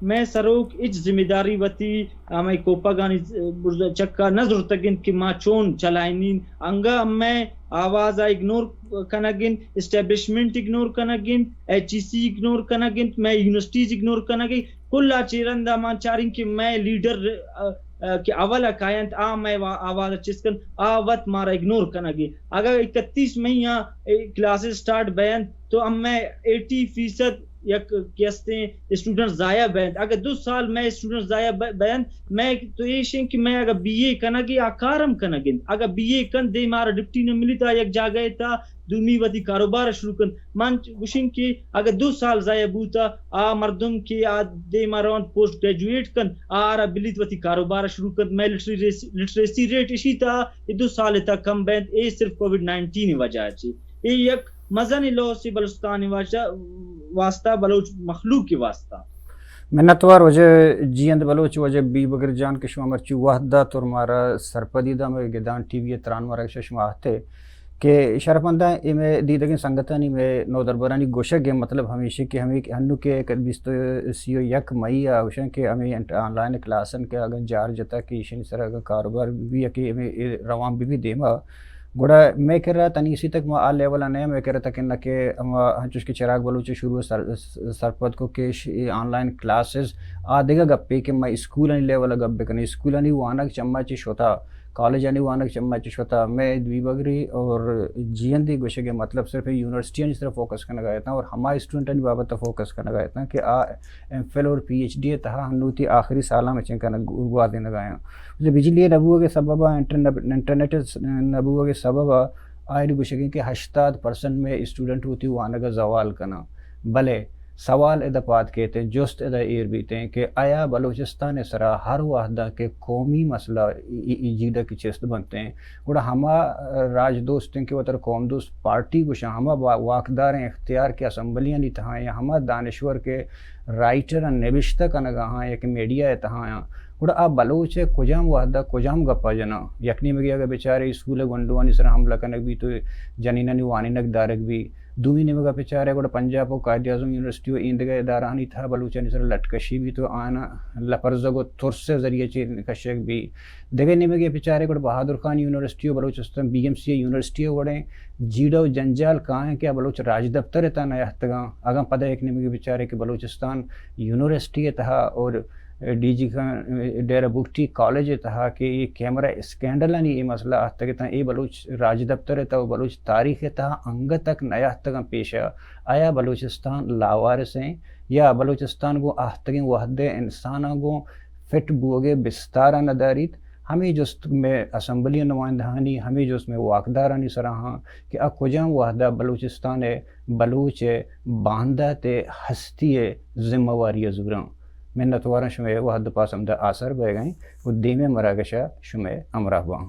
مئے سروک ہچ ذمہ داری وتی ہمے کوپگانی برز چکا نہ زرتگ انت کہ ما چون چلائینین۔ انگا مئے آواز ء اگنور کنگ انت، اسٹیبلشمنٹ اگنور کنگ انت، ایچ ای سی اگنور کنگ انت، مئے یونیورسٹیز اگنور کنگ انت۔ کل آ چہ رندا ما چاریں کہ مئے لیڈر، آ، آ، کہ اول ء کاینت، آ مئے وا-، آواز ء چست کنت، آ وت مارا اگنور کنگ ء۔ اگاں اکتیس مئی ء اے کلاسز سٹارٹ بینت تو ہم مئے ایٹی فیصد یک کہ استیں اسٹوڈنٹ ضائع بینت۔ اگاں دو سال مئے اسٹوڈنٹ ضائع ب-، بینت، مئے تو ایش انت کہ مئے اگاں بی اے کنگ ء آ کار ہم کنگ انت۔ اگاں بی اے کنت دیم مارا ڈپٹی نہ ملیت، آ یک جاگہ ء تا دومی وتی کاروبار ء شروع کنت۔ من گوشیں کہ اگاں دو سال ضائع بوتا، آ مردم کہ آ دیما روان پوسٹ گریجویٹ کن، آ آرا بلیت وتی کاروبار ء شروع کنت۔ مئے لٹریسی، لٹریسی ریٹ اشی تا اے دو سال تا کم بینت، اے صرف کووڈ نائنٹین وجہ چی۔ اے یک مزن لوس بلوچستان واجہ، واسطہ، بلوچ مخلوق واسطہ۔ منتوار واجہ جیئند بلوچ، واجہ بی بگر جان کہ شما مرچی وہد دات اور مارا سرپدی دا۔ مئے گدان ٹی وی تران مارا شما آتے۔ کہ شرپمنداں، اے مئے دیدگیں سنگتانی، مئے نودربرانی گوشگ ء مطلب ہمیش کہ ہمے کہ ہنو کہ بیست، سی و یک مئی ء گوشن کہ ہمے انٹ-، آن لائن کلاسن کہ اگاں جار جتا کہ ایشانی سر اگاں کاروبار بی بی یا کہ ہمے اے روان بی بی دیما، گڑا مئے کرا تنیسی تک ما آ لیول ء نہ، مئے کرا تک نہ کہ ہما ہنچوش کہ چراگ بلوچ شروع سر-، سرپد کو کہ ش-، اے آن لائن کلاسز آ دگہ گپے کہ ما اسکولانی لیول ء گپ بکنیں، اسکولانی وانگ چما چی شتا، کالجانی وانگ چما چی شتا، مئے دوی بگری اور جیئندی گوشگ ء مطلب صرف یونیورسٹیانی سر فوکس کنگا اتاں اور ہما اسٹوڈنٹانی بابت فوکس کنگا اتاں کہ آ ایم فل اور پی ایچ ڈی ء تہا ہنوتی آخری سالاں مچن کنگ گو-، گوازینگا آیاں۔ بجلی ء نہ بوگ ء سبب ء انٹرنیٹ، انٹرنیٹ ء نہ بوگ ء سبب ء آئیڈ گوشگیں کہ ہشتاد پرسنٹ مئے اسٹوڈنٹ وتی وانگ ء زوال کناں۔ بلے سوال ادا پاد کیت انت، جست ادا ایر بیت انت کہ آیا بلوچستان ء سرا ہر وہدا کہ قومی مسئلہ ای، ای، ای جیڑہ کہ چست بنت انت، گڑا ہما راج دوست انت کہ وتر قوم دوست پارٹی گوشاں، ہما وا-، واکداریں اختیار کہ اسمبلیانی تہا یا ہما دانشور کہ رائٹر نبشتہ کنگا ہاں یا کہ میڈیا ء تہا آں، گڑا آ بلوچ ء کجام وہدا کجام گپا جناں؟ یک نیمگے اگہ بچارے اسکول ء گونڈوانی سرا حملہ کنگ بیت و جنینانی وانینگ دارگ بیت، دومی نیمگ ءَ بچارے گڑا پنجاب ءُ قائد اعظم یونیورسٹی ءُ ایندگہ ادارہانی تہا بلوچانی سرا لٹ کشی بیت ءُ آیاں لپرزگ ءُ ترس ءِ ذریعہ چہ کشگ بیت۔ دگہ نیمگے بچارے گڑا بہادر خان یونیورسٹی ءُ Balochistan B M C university ءِ وڑیں جیڑہ ءُ جنجال کاینت کہ آ بلوچ راجدپتر ءِ تہا نیاہتگاں۔ اگاں پدا یک نیمگے بچارے کہ بلوچستان یونیورسٹی ءِ تہا اور ڈی جی خان، ڈیرہ بگٹی کالج ءِ تہا کہ اے کیمرہ اسکینڈلانی اے مسئلہ آہتگ اتاں، اے بلوچ راجدپتر ءِ تہا ءُ بلوچ تاریخ ءِ تہا انگت تک نیاہتگاں پیش ءَ، آیا بلوچستان لاوارث ایں یا بلوچستان گوں آہتگیں وہد ءِ انساناں گوں فٹ بوگ ءِ بستار ءَ نداریت؟ ہمے جست مئے اسمبلی ءِ نمائندہانی، ہمے جست مئے واکدارانی سرا ہاں کہ آ کجام وہد ءَ بلوچستان ءِ بلوچ ءِ باندات ءِ ہستی ءِ ذمہ واری ءَ زوراں۔ منتواراں، شمئے وہد ءُ پاس ہمدا آسر بئیگ ءَ ایں ءُ دیمے مراگش ءَ شمئے ہمراہ باں۔